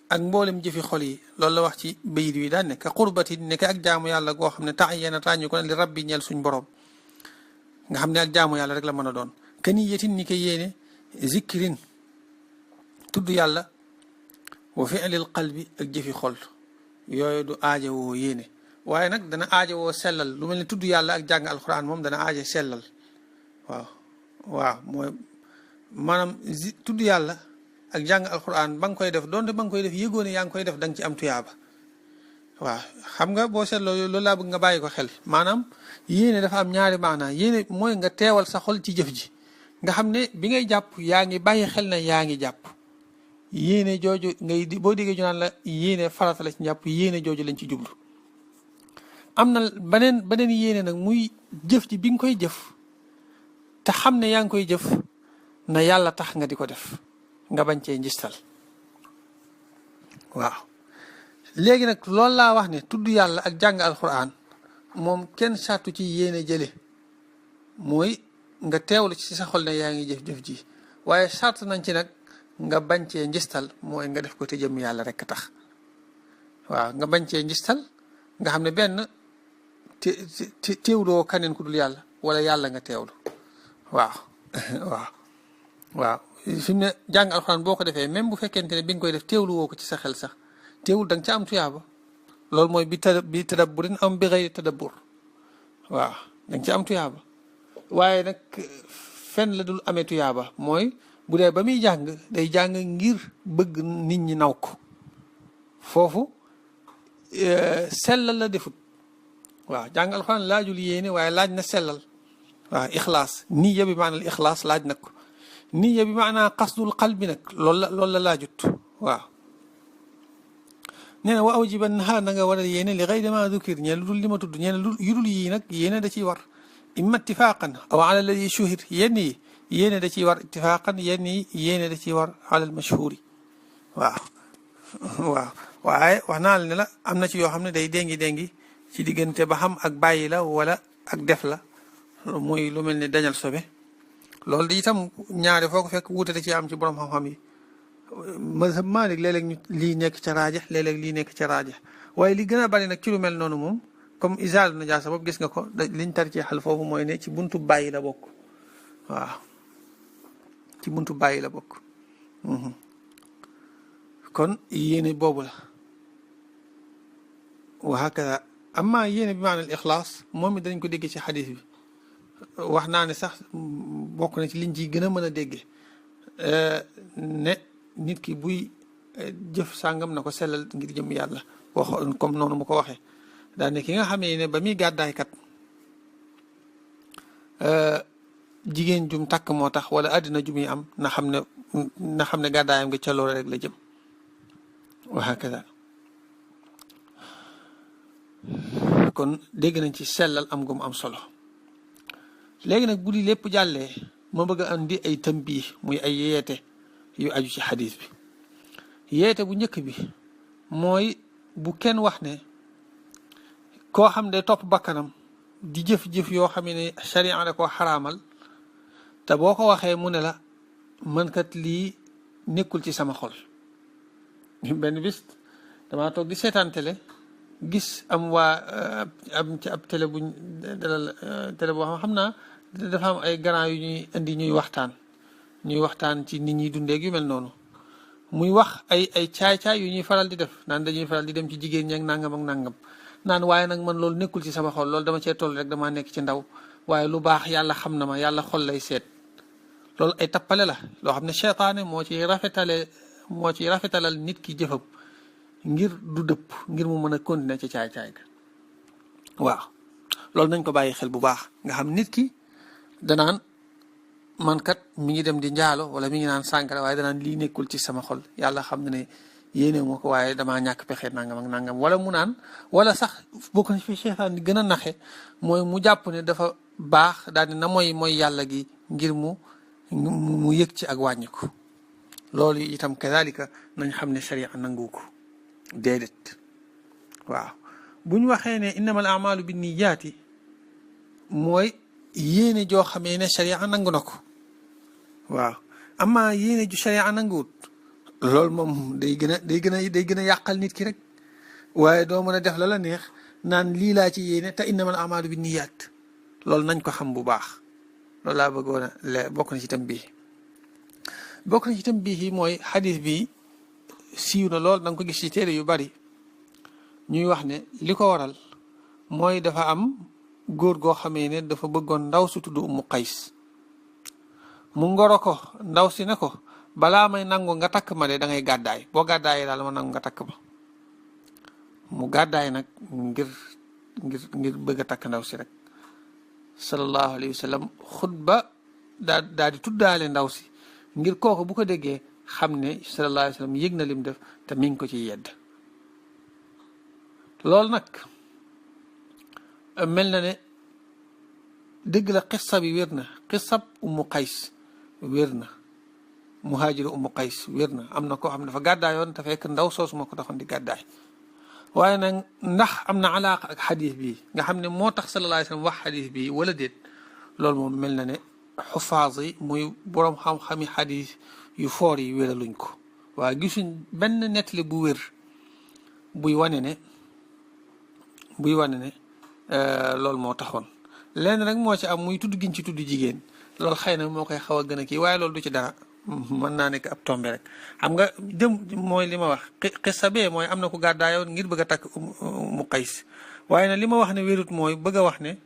ak mboolem jëfi xol yi, loolu la wax ci bayit wi daan ne ka qurbati nekk ak jaamu yàlla goo xam ne tax yéen a tàññu ko ne li rabbi ñeel suñ borom, nga xam ne ak jaamu yàlla rek la mën a doon. ka niyatin ni ko yéene, zikrin tudd yàlla, wa fi'lil qalbi ak jëfi xol, yooyu du aaja woo yéene. waaye nag dana aaja woo sellal, lu mel ne tudd yàlla ak jàng alquran moom dana aaja sellal. waaw mooy maanaam tudd yàlla ak jàng alquran ba nga koy def, donte ba nga koy def yëgoo ne yaa ngi koy def da nga ci am tuyaaba. waaw xam nga boo seetloo loolu laa bëgg nga bàyyi ko xel. maanaam yéene dafa am ñaari maanaa. yéene mooy nga teewal sa xol ci jëf ji, nga xam ne bi ngay jàpp yaa ngi bàyyi xel na yaa ngi jàpp. yéene jooju boo déggee ñu naan la yéene farata la ci jàpp, yéene jooju lañ ci jublu. am na beneen yéene nag muy jëf ji bi nga koy jëf te xam ne yaa ngi koy jëf na yàlla tax nga di ko def, nga bañ cee njistal. waaw léegi nag loolu laa wax ne tudd yàlla ak jàng alquran moom kenn sàttu ci yéene jële, mooy nga teewlu ci sa xol ne yaa ngi jëf-jëf ji, waaye sàtt nañ ci nag nga bañ cee njistal, mooy nga def ko te jëm yàlla rek tax. waaw nga bañ cee njistal, nga xam ne benn teewloo kaneen ku dul yàlla, wala yàlla nga teewlu. waaw fi mu ne jàng alxuraan boo ko defee même bu fekkente ne bi nga koy def teewlu woo ko ci sa xel sax teewul da nga ca am tuyaaba loolu mooy bi tadabburin am bi xëyri tadabbur waaw da nga ca am tuyaaba waaye nag fenn la dul amee tuyaaba mooy bu dee ba muy jàng day jàng ngir bëgg nit ñi naw ko foofu sellal la defut waaw jàng alxuraan laajul yéene waaye laaj na sellal waaw ixlaas niya bi maanaam ixlaas laaj na ko niya bi maanaam qasdul qalbi nag loolu la laajut waaw nee na wa awjiban naha na nga war a yéene li gayri ma dukir ñee lu dul li ma tudd ñee yu dul yii nag yéene da ciy war imma ittifaqan aw ala alladi shuhir yenn yi yéene da ciy war ittifaqan yenn yi yéene da ciy war ala al mashhuri waaw waaw waaye wax naa la ne la am na ci yoo xam ne day déngi ci diggante ba xam ak bàyyi la wala ak def la muy lu mel ne dañal sobe loolu di itam ñaare foo ko fekk wuute da ci am ci borom xam-xam yi mazhab Maalik léeg-léeg ñu lii nekk ca raajax léeg-léeg lii nekk ca raajax waaye li gën a bari nag ci lu mel noonu moom comme isaalu najaasa boobu gis nga ko liñ tar ci xal foofu mooy ne ci buntu bàyyi la bokk waaw ci buntu bàyyi la bokk kon yéene boobu la wa hakada amma yéene bi maanaam ixlaas moom it dañ ko dégg ci xadis bi wax naa ne sax bokk na ci liñ ciy gën a mën a dégge ne nit ki buy jëf sàngam na ko sellal ngir jëm yàlla wax comme noonu mu ko waxee daane ki nga xamee ne ba muy gàddaay kat jigéen jum takk moo tax wala àddina jum yi am na xam ne gàddaayam nga ca loolu rek la jëm wa hakada kon dégg nañ ci sellal am gum am solo léegi nag bu di lépp jàllee ma bëgg a andi ay tambii muy ay yeete yu aju ci xadis bi yeete bu njëkk bi mooy bu kenn wax ne koo xam ne topp bakkanam di jëf-jëf yoo xam ne sharia da koo xaraamal te boo ko waxee mu ne la man kat lii nekkul ci sama xol benn bis damaa toog di seetaan télé gis am waa am ci ab télé buñ dalal télé boo xam naa dafa am ay grand yu ñuy indi ñuy waxtaan ci nit ñi dundeeg yu mel noonu muy wax ay caay-caay yu ñuy faral di def naan dañuy faral di dem ci jigéen ñi ak nangam ak nangam naan waaye nag man loolu nekkul ci sama xol loolu dama cee toll rek damaa nekk ci ndaw waaye lu baax yàlla xam na ma yàlla xol lay seet loolu ay tappale la loo xam ne seytaane moo ci rafetalal nit ki jëfam ngir du dëpp ngir mu mën a continuer ci caay-caay ga waaw loolu nañ ko bàyyi xel bu baax nga xam nit ki danaan man kat mi ngi dem di njaalo wala mi ngi naan sàngara waaye danaan lii nekkul ci sama xol yàlla xam na ne yéene moo ko waaye damaa ñàkk pexe nangam ak nangam wala mu naan wala sax bokk na fi seytaan di gën a naxe mooy mu jàpp ne dafa baax daal di na mooy yàlla gi ngir mu yëg ci ak wàññiku loolu itam kadalika nañ xam ne sharia nangu ko déedéet waaw bu ñu waxee ne innamal amalu bi niyaati mooy yéene joo xamee ne sharia nangu na ko waaw amma yéene ju sharia nanguwut loolu moom day gën a yàqal nit ki rek waaye doo mën a def la neex naan lii laa ci yéene te innamal amalu bi niyaat loolu nañ ko xam bu baax loolu laa bëggoon a bokk na ci tambiih yi mooy xadis bi siiw na lool da nga ko gis ci téere yu bari ñuy wax ne li ko waral mooy dafa am góor goo xamee ne dafa bëggoon ndaw su tudd Ummu Qays mu ngoro ko ndaw si ne ko balaa may nangu nga takk ma de da ngay gàddaay boo gàddaayee daal ma nangu nga takk ma mu gàddaay nag ngir bëgg a takk ndaw si rek sallallahu alayhi wa sallam xutba daal di tuddaale ndaw si ngir kooku bu ko déggee xam ne sallallahu alayhi wa sallam yëg na lim def te mi ngi ko ci yedd loolu nag mel na ne dëgg la xissa bi wér na xissab Ummu Qays wér na muhaajiru Ummu Qays wér na am na koo xam ne dafa gàddaayoon te fekk ndaw soosu moo ko taxoon di gàddaay waaye nag ndax am na alaaqa ak xadis bi nga xam ne moo tax sallallahu alayhi wa sallam wax xadis bi wala déet loolu moom mel na ne xufaas yi muy boroom xam-xami xadis yu foor yi wéraluñ ko waaye gisuñ benn nettali bu wér buy wane ne loolu moo taxoon lenn rek moo ci am muy tudd giñ ci tudd jigéen loolu xëy na moo koy xaw a gën a kii waaye loolu du ci dara mën naa nekk ab tombe rek xam nga dem mooy li ma wax xissa bee mooy am na ku gàddaayoon ngir bëgg a takk mu qays waaye nag li ma wax ne wérut mooy bëgg a wax ne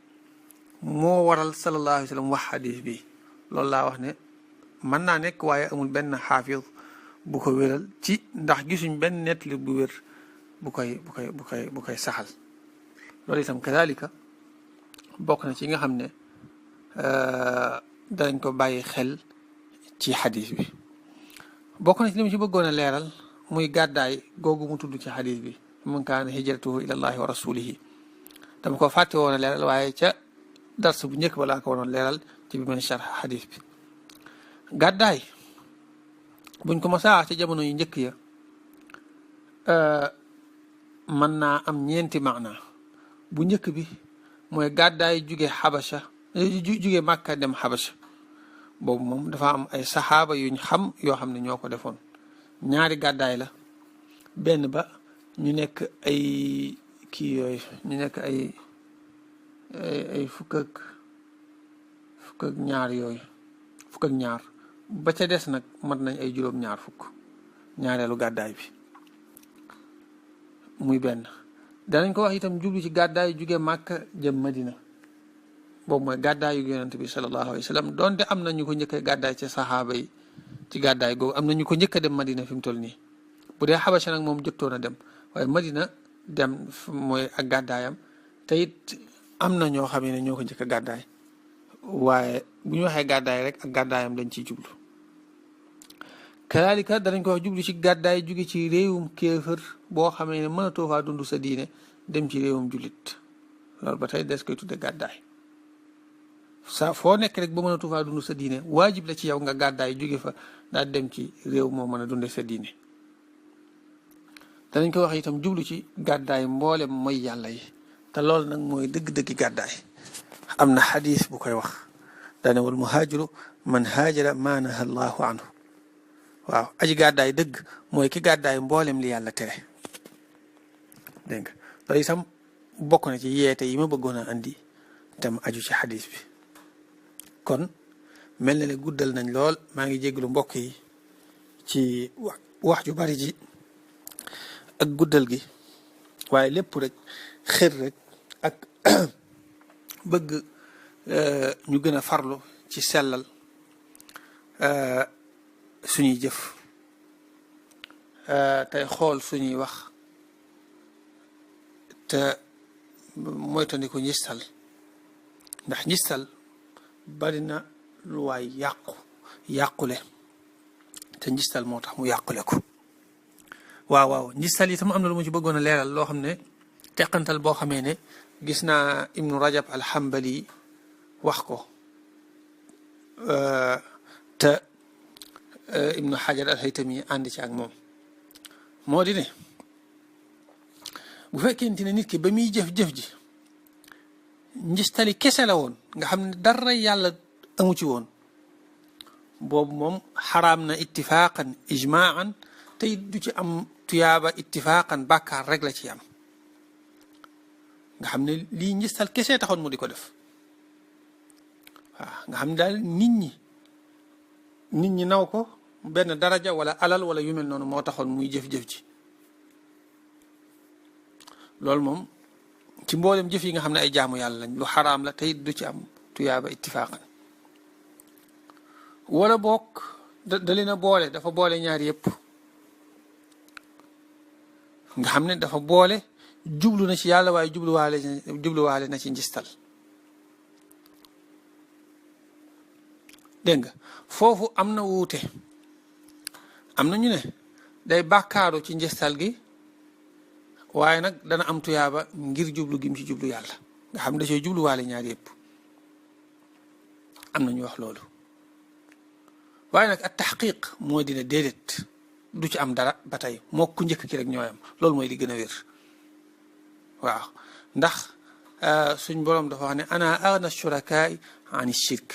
moo waral sallallahu alayhi wa sallam wax xadis bi loolu laa wax ne mën naa nekk waaye amul benn xaafis bu ko wéral ci ndax gisuñ benn nettali bu wér bu koy saxal loolu itam kadalika bokk na ci nga xam ne danañ ko bàyyi xel ci xadis bi bokk na ci li mu ci bëggoon a leeral muy gàddaay googu mu tudd ci xadis bi man kaana hijratuhu ila allahi wa rasulihi dama ko fàtte woon a leeral waaye ca dars bu njëkk ba laa ko waroon leeral ci bi man sharh xadis bi gàddaay buñ ko masaa ci jamono yu njëkk ya mën naa am ñeenti maana bu njëkk bi mooy gàddaay jóge xabasha jóge màkka dem xabasha boobu moom dafa am ay saxaaba yuñ xam yoo xam ne ñoo ko defoon ñaari gàddaay la benn ba ñu nekk ay kii yooyu ñu nekk ay fukk ak ñaar yooyu fukk ak ñaar ba ca des nag mat nañ ay juróom-ñaar fukk ñaareelu gàddaay bi muy benn danañ ko wax itam jublu ci gàddaay jóge màkka jëm madina boobu mooy gàddaay yu yonent bi sallallahu alayhi wa sallam donte am na ñu ko njëkk a gàddaay ci saxaaba yi ci gàddaay googu am na ñu ko njëkk a dem madina fi mu toll nii bu dee xabasa nag moom jottoon a dem waaye madina dem mooy ak gàddaayam te it am na ñoo xam ne ñoo ko njëkk a gàddaay waaye bu ñu waxee gàddaay rek ak gàddaayam dañ ciy jublu kadaalika danañ ko wax jublu ci gàddaay jóge ci réewum kéefër boo xamee ne mënatoo faa dund sa diine dem ci réewum jullit loolu ba tey des koy tudde gàddaay sa foo nekk rek ba mënatoo faa dund sa diine waajib la ci yow nga gàddaay jóge fa daal dem ci réew moo mën a dunde sa diine danañ ko wax itam jublu ci gàddaay mboolem mooy yàlla yi te loolu nag mooy dëgg-dëggi gàddaay am na xadis bu koy wax daane wal muhaajiru man haajara maa naha allahu anhu waaw aji gàddaay dëgg mooy ki gàddaay mboolem li yàlla tere dégg nga loolu itam bokk na ci yeete yi ma bëggoon a andi tam aju ci xadis bi kon mel na ne guddal nañ lool maa ngi jéglu mbokk yi ci wax ju bari ji ak guddal gi waaye lépp rek xër rek ak bëgg ñu gën a farlu ci sellal suñuy jëf tey xool suñuy wax te moytandiku njistal ndax njistal bari na lu waay yàqule te njistal moo tax mu yàqule ko waaw njistal itam am na lu mu ci bëggoon a leeral loo xam ne teqantal boo xamee ne gis naa ibnu rajab alhambali wax ko te ibnu xajar alhaytami ànd ci ak moom moo di ne bu fekkente ne nit ki ba muy jëf-jëf ji njistali kese la woon nga xam ne dara yàlla amu ci woon boobu moom xaraam na ittifaqan ijmaan te du ci am tuyaaba ittifaqan bàkkaar rek la ci am nga xam ne lii njistal kese taxoon mu di ko def waaw nga xam ne daal nit ñi naw ko benn daraja wala alal wala yu mel noonu moo taxoon muy jëf-jëf ji loolu moom ci mboolem jëf yi nga xam ne ay jaamu yàlla lañ lu xaraam la te it du ci am tuyaaba ittifaqan wala boog da leen a boole dafa boole ñaar yëpp nga xam ne dafa boole jublu na ci yàlla waaye jubluwaale na ci njistal dégg nga foofu am na wuute am na ñu ne day bàkkaaru ci njistal gi waaye nag dana am tuyaaba ngir jublu gim ci jublu yàlla nga xam ne da cee jubluwaale ñaar yëpp am na ñu wax loolu waaye nag at taxqiq mooy dina déedéet du ci am dara ba tey moo ku njëkk ki rek ñooyam loolu mooy li gën a wér waaw ndax suñ boroom dafa wax ne ana agna shurakaai ani shirk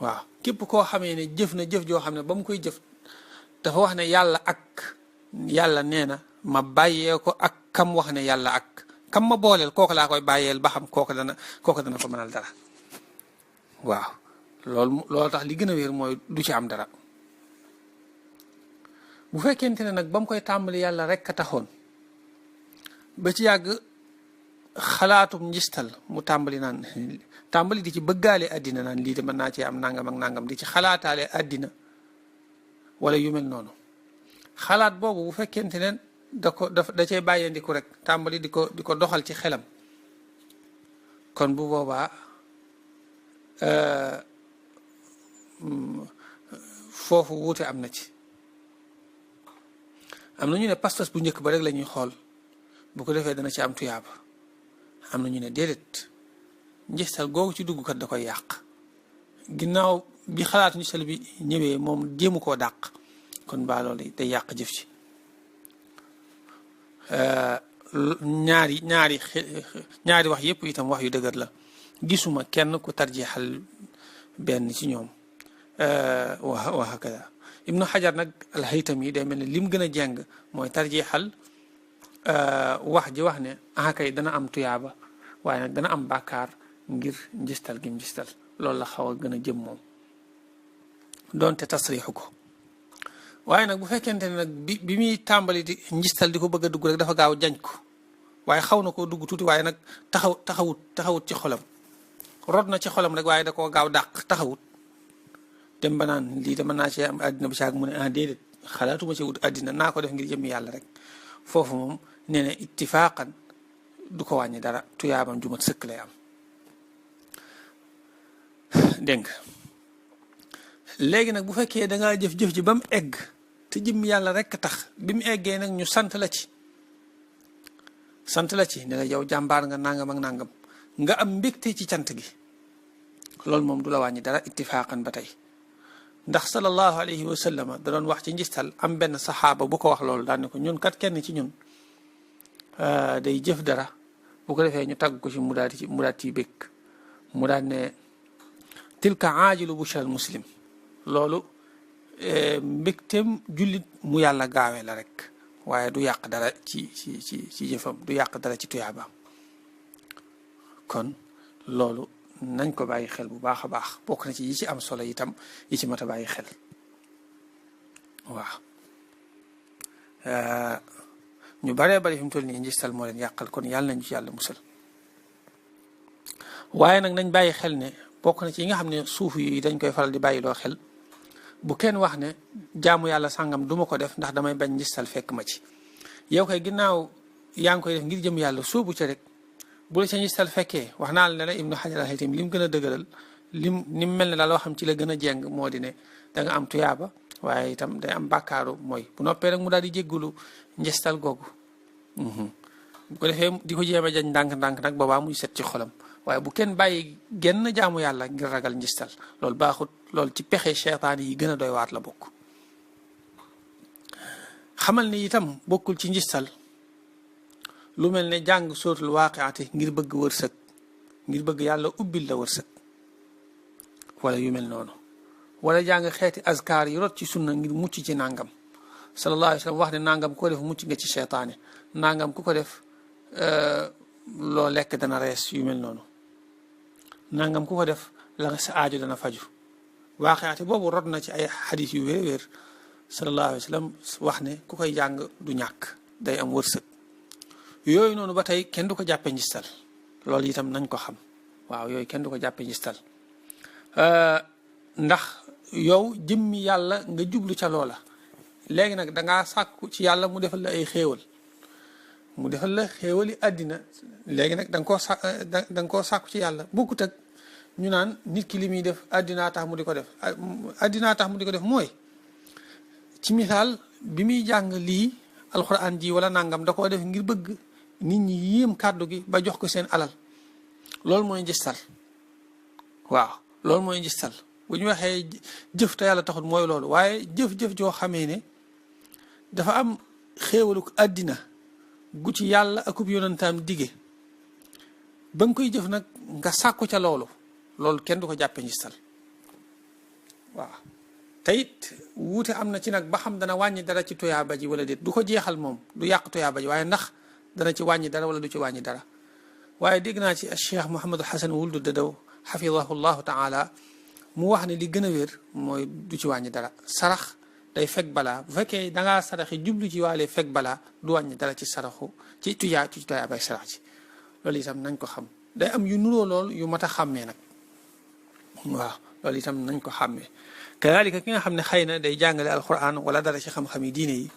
waaw képp koo xamee ne jëf na jëf joo xam ne ba mu koy jëf dafa wax ne yàlla nee na ma bàyyee ko ak kam wax ne yàlla ak kam ma booleel kooku laa koy bàyyeel ba xam kooku dana ko mënal dara waaw loolu tax li gën a wér mooy du ci am dara bu fekkente ne nag ba mu koy tàmbali yàlla rek a taxoon ba ci yàgg xalaatum njistal mu tàmbali di ci bëggaale àddina naan lii de mën naa cee am nangam ak nangam di ci xalaataale àddina wala yu mel noonu xalaat boobu bu fekkente ne da cay bàyyeendiku rek tàmbali di ko doxal ci xelam kon bu boobaa foofu wuute am na ci am na ñu ne pas-pas bu njëkk ba rek la ñuy xool bu ko defee dana ci am tuyaaba am na ñu ne déedéet njistal googu ci dugg kat da koy yàq ginnaaw bi xalaatu njistal bi ñëwee moom jéemu koo dàq kon baa loolu day yàq jëf ci ñaari wax yépp itam wax yu dëgër la gisuma kenn ku tarjixal benn ci ñoom wa hakada ibnu xajar nag alhaytami day mel ne lim gën a jeng mooy tarjixal wax ji wax ne kay dana am tuyaaba waaye nag dana am bàkkaar ngir njistal gi njistal loolu la xaw a gën a jëm moom doonte tasrixu ko waaye nag bu fekkente ne nag bi muy tàmbali di njistal di ko bëgg a dugg rek dafa gaaw jañ ko waaye xaw na koo dugg tuuti waaye nag taxawut ci xolam rod na ci xolam rek waaye da koo gaaw dàq taxawut dem ba naan lii dama naa cee am àddina bi saag mu ne déedéet xalaatuma ci wut àddina naa ko def ngir jëmmi yàlla rek foofu moom nee na ittifaaqan du ko wàññi dara tuyaabam jumat sëkk lay am dégg nga léegi nag bu fekkee dangaa jëf-jëf ji ba mu egg te jëmmi yàlla rek tax bi mu eggee nag ñu sant la ci ne la yow jàmbaar nga nangam ak nangam nga am mbégte ci cant gi loolu moom du la wàññi dara ittifaaqan ba tey ndax sallallahu alayhi wa sallam da doon wax ci njistal am benn saxaaba bu ko wax loolu daan ne ko ñun kat kenn ci ñun day jëf dara bu ko defee ñu tagg ko ci mu daal ci békk mu daan ne tilka aajilu bushral muslim loolu mbégteem jullit mu yàlla gaawee la rek waaye du yàq dara ci jëfam du yàq dara ci tuyaabaam kon loolu nañ ko bàyyi xel bu baax a baax bokk na ci yi ci am solo itam yi ci mat a bàyyi xel waaw ñu baree bari fi mu toll nii njistal moo leen yàqal kon yàlla nañu ci yàlla musal waaye nag nañ bàyyi xel ne bokk na ci yi nga xam ne suuf yi dañ koy faral di bàyyi loo xel bu kenn wax ne jaamu yàlla sàngam duma ko def ndax damay bañ njistal fekk ma ci yow kay ginnaaw yaa ngi koy def ngir jëm yàlla soobu ca rek bu la ca njistal fekkee wax naa la ne la ibnu xajar al-haytami lim gën a dëgëral ni mu mel ne daal loo xam ci la gën a jeng moo di ne da nga am tuyaaba waaye itam day am bàkkaaru mooy bu noppee rek mu daal di jéggulu njistal googu bu ko defee di ko jéem a jañ ndànk-ndànk nag boobaa muy set ci xolam waaye bu kenn bàyyi genn jaamu yàlla ngir ragal njistal loolu baaxut loolu ci pexe cheytaan yi gën a doy waat la bokk xamal ni itam bokkul ci njistal lu mel ne jàng sóotul waaqiati ngir bëgg wërsëg ngir bëgg yàlla ubbil la wërsëg wala yu mel noonu wala jàng xeeti azkaar yi rot ci sunna ngir mucc ci nangam sallallahu alayhi wa sallam wax ne nangam ku ko def mucc nga ci cheytaane nangam ku ko def loo lekk dana rees yu mel noonu nangam ku ko def la nga sa aajo dana faju waaqiati boobu rot na ci ay xadis yu wér-wér sallallahu alayhi wa sallam wax ne ku koy jàng du ñàkk day am wërsëg yooyu noonu ba tey kenn du ko jàppe njistal loolu itam nañ ko xam waaw yooyu kenn du ko jàppe njistal ndax yow jëmmi yàlla nga jublu ca loola léegi nag dangaa sàkku ci yàlla mu defal la ay xéewal mu defal la xéewali àddina léegi nag da nga koo sàkku ci yàlla bokkut ak ñu naan nit ki li muy def àddinaa tax mu di ko def àddinaa tax mu di ko def mooy ci misaal bi muy jàng lii alxuraan ji wala nangam da koo def ngir bëgg nit ñi yéem kàddu gi ba jox ko seen alal loolu mooy njistal waaw loolu mooy njistal bu ñu waxee jëf te yàlla taxul mooy loolu waaye jëf-jëf joo xamee ne dafa am xéewalu àddina gu ci yàlla akub yonantaam dige ba nga koy jëf nag nga sàkku ca loolu kenn du ko jàppe njistal waaw te it wuute am na ci nag ba xam dana wàññi dara ci tuyaaba ji wala déet du ko jeexal moom du yàq tuyaaba ji waaye ndax dana ci wàññi dara wala du ci wàññi dara waaye dégg naa ci Cheikh Mouhamadul Hasan Wuld Dadaw xafidahu llahu taala mu wax ne li gën a wér mooy du ci wàññi dara sarax day fekk balaa bu fekkee da ngaa saraxi jublu ci waale fekk balaa du wàññi dara ci saraxu ci tuyaa bay sarax ci loolu itam nañ ko xam day am yu nuroo lool yu mat a xàmmee nag waaw loolu itam nañ ko xàmmee kadalika ki nga xam ne xëy na day jàngale alquran wala dara ci xam-xam yi diine yi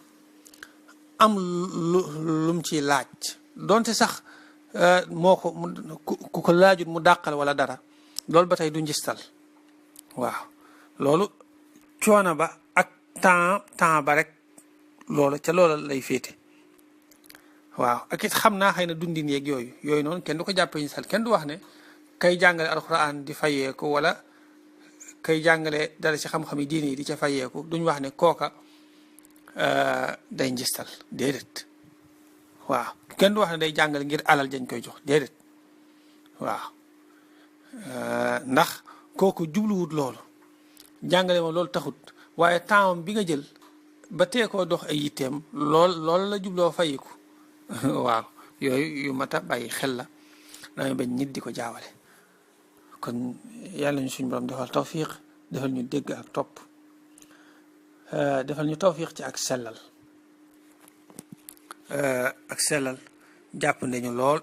am lum ci laaj donte sax moo ko ku ko laajut mu dàqal wala dara loolu ba tey du njistal waaw loolu coono ba ak temps ba rek loolu ca loola lay féete waaw ak it xam naa xëy na dundin yeeg yooyu noonu kenn du ko jàppee njistal kenn du wax ne kay jàngale alquran di fayeeku wala kay jàngale dara ci xam-xam yi diine yi di ca fayeeku duñ wax ne kooka day njistal déedéet waaw kenn du wax ne day jàngale ngir alal jañ koy jox déedéet waaw ndax kooku jubluwut loolu jàngale ma loolu taxut waaye temps bi nga jël ba tee koo dox ay yitteem loolu la jubloo fayiku waaw yooyu yu mat a bàyyi xel la damay bañ nit di ko jaawale kon yàlla ñu suñu borom defal tawfiq defal ñu dégg ak topp defal ñu tawfiq ci ak sellal jàpp nañu lool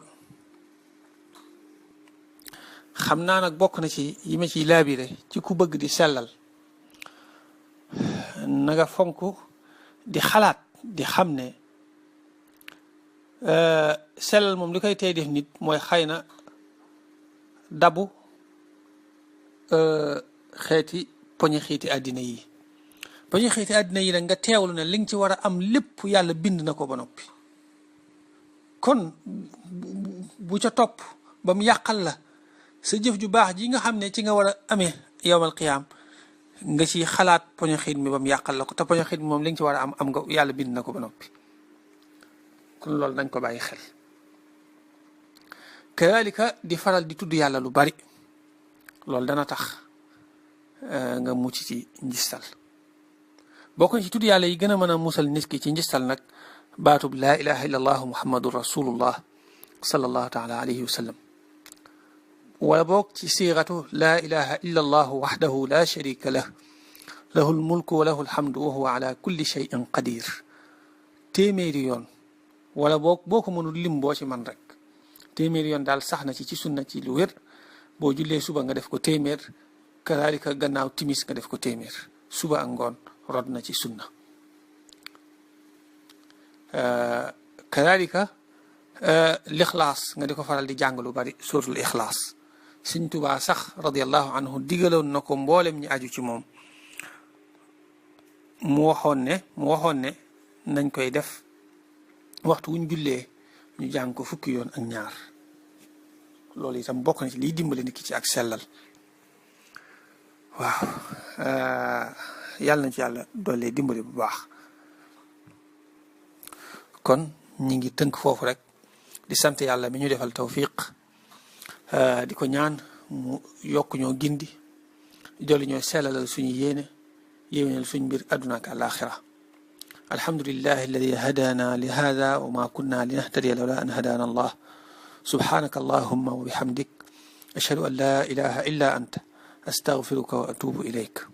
xam naa nag bokk na ci yi ma ciy laabire ci ku bëgg di sellal na nga fonk di xalaat di xam ne sellal moom li koy tey def nit mooy xëy na dabu xeeti xiiti àddina yi xiiti àddina yi nag nga teewlu ne li nga ci war a am lépp yàlla bind na ko ba noppi kon bu ca topp ba mu yàqal la sa jëf ju baax ji nga xam ne ci nga war a amee yowmal qiyaam nga ci xalaat xiit mi ba mu yàqal la ko te xiit mi moom li nga ci war a am nga yàlla bind na ko ba noppi kon loolu nañ ko bàyyi xel kadalika di faral di tudd yàlla lu bari loolu dana tax nga mucc ci njistal bokk na ci tudd yàlla yi gën a mën a musal nit ki ci njistal nag baatub laa ilaha illa allahu muhammadun rasulullah sallallahu taala alayhi wa sallam wala boog ci siiratu laa ilaha illa allahu waxdahu la sharika lah lahu lmulku wa lahu alhamdu wa huwa ala kulli cheyin qadir téeméeri yoon wala boog boo ko mënul lim boo ci man rek téeméeri yoon daal sax na ci sunna ci lu wér boo jullee suba nga def ko téeméer kadalika gannaaw timis nga def ko téeméer suba ak ngoon rod na ci sunna kadalika lixlaas nga di ko faral di jàng lu bari suratul ixlaas Sëñ Tuubaa sax radiallahu anhu digaloon na ko mboolem ñi aju ci moom mu waxoon ne nañ koy def waxtu wuñ jullee ñu jàng ko fukki yoon ak ñaar loolu itam bokk na ci liy dimbale nit ki ci ak sellal waaw yàlla na ci yàlla doole dimbale bu baax kon ñi ngi tënk foofu rek di sant yàlla mi ñu defal tawfiq di ko ñaan mu yokk ñoo gindi dolli ñoo sellalal suñu yéwénal suñu mbir àdduna ak àllaaxira alhamdulillahi alladi hadana li hada wa ma kunna linahtadiya lawla an hadana allah subhanaka allahumma wa bihamdik ashhadu an la ilaha illa anta astaghfiruka wa atubu ilayk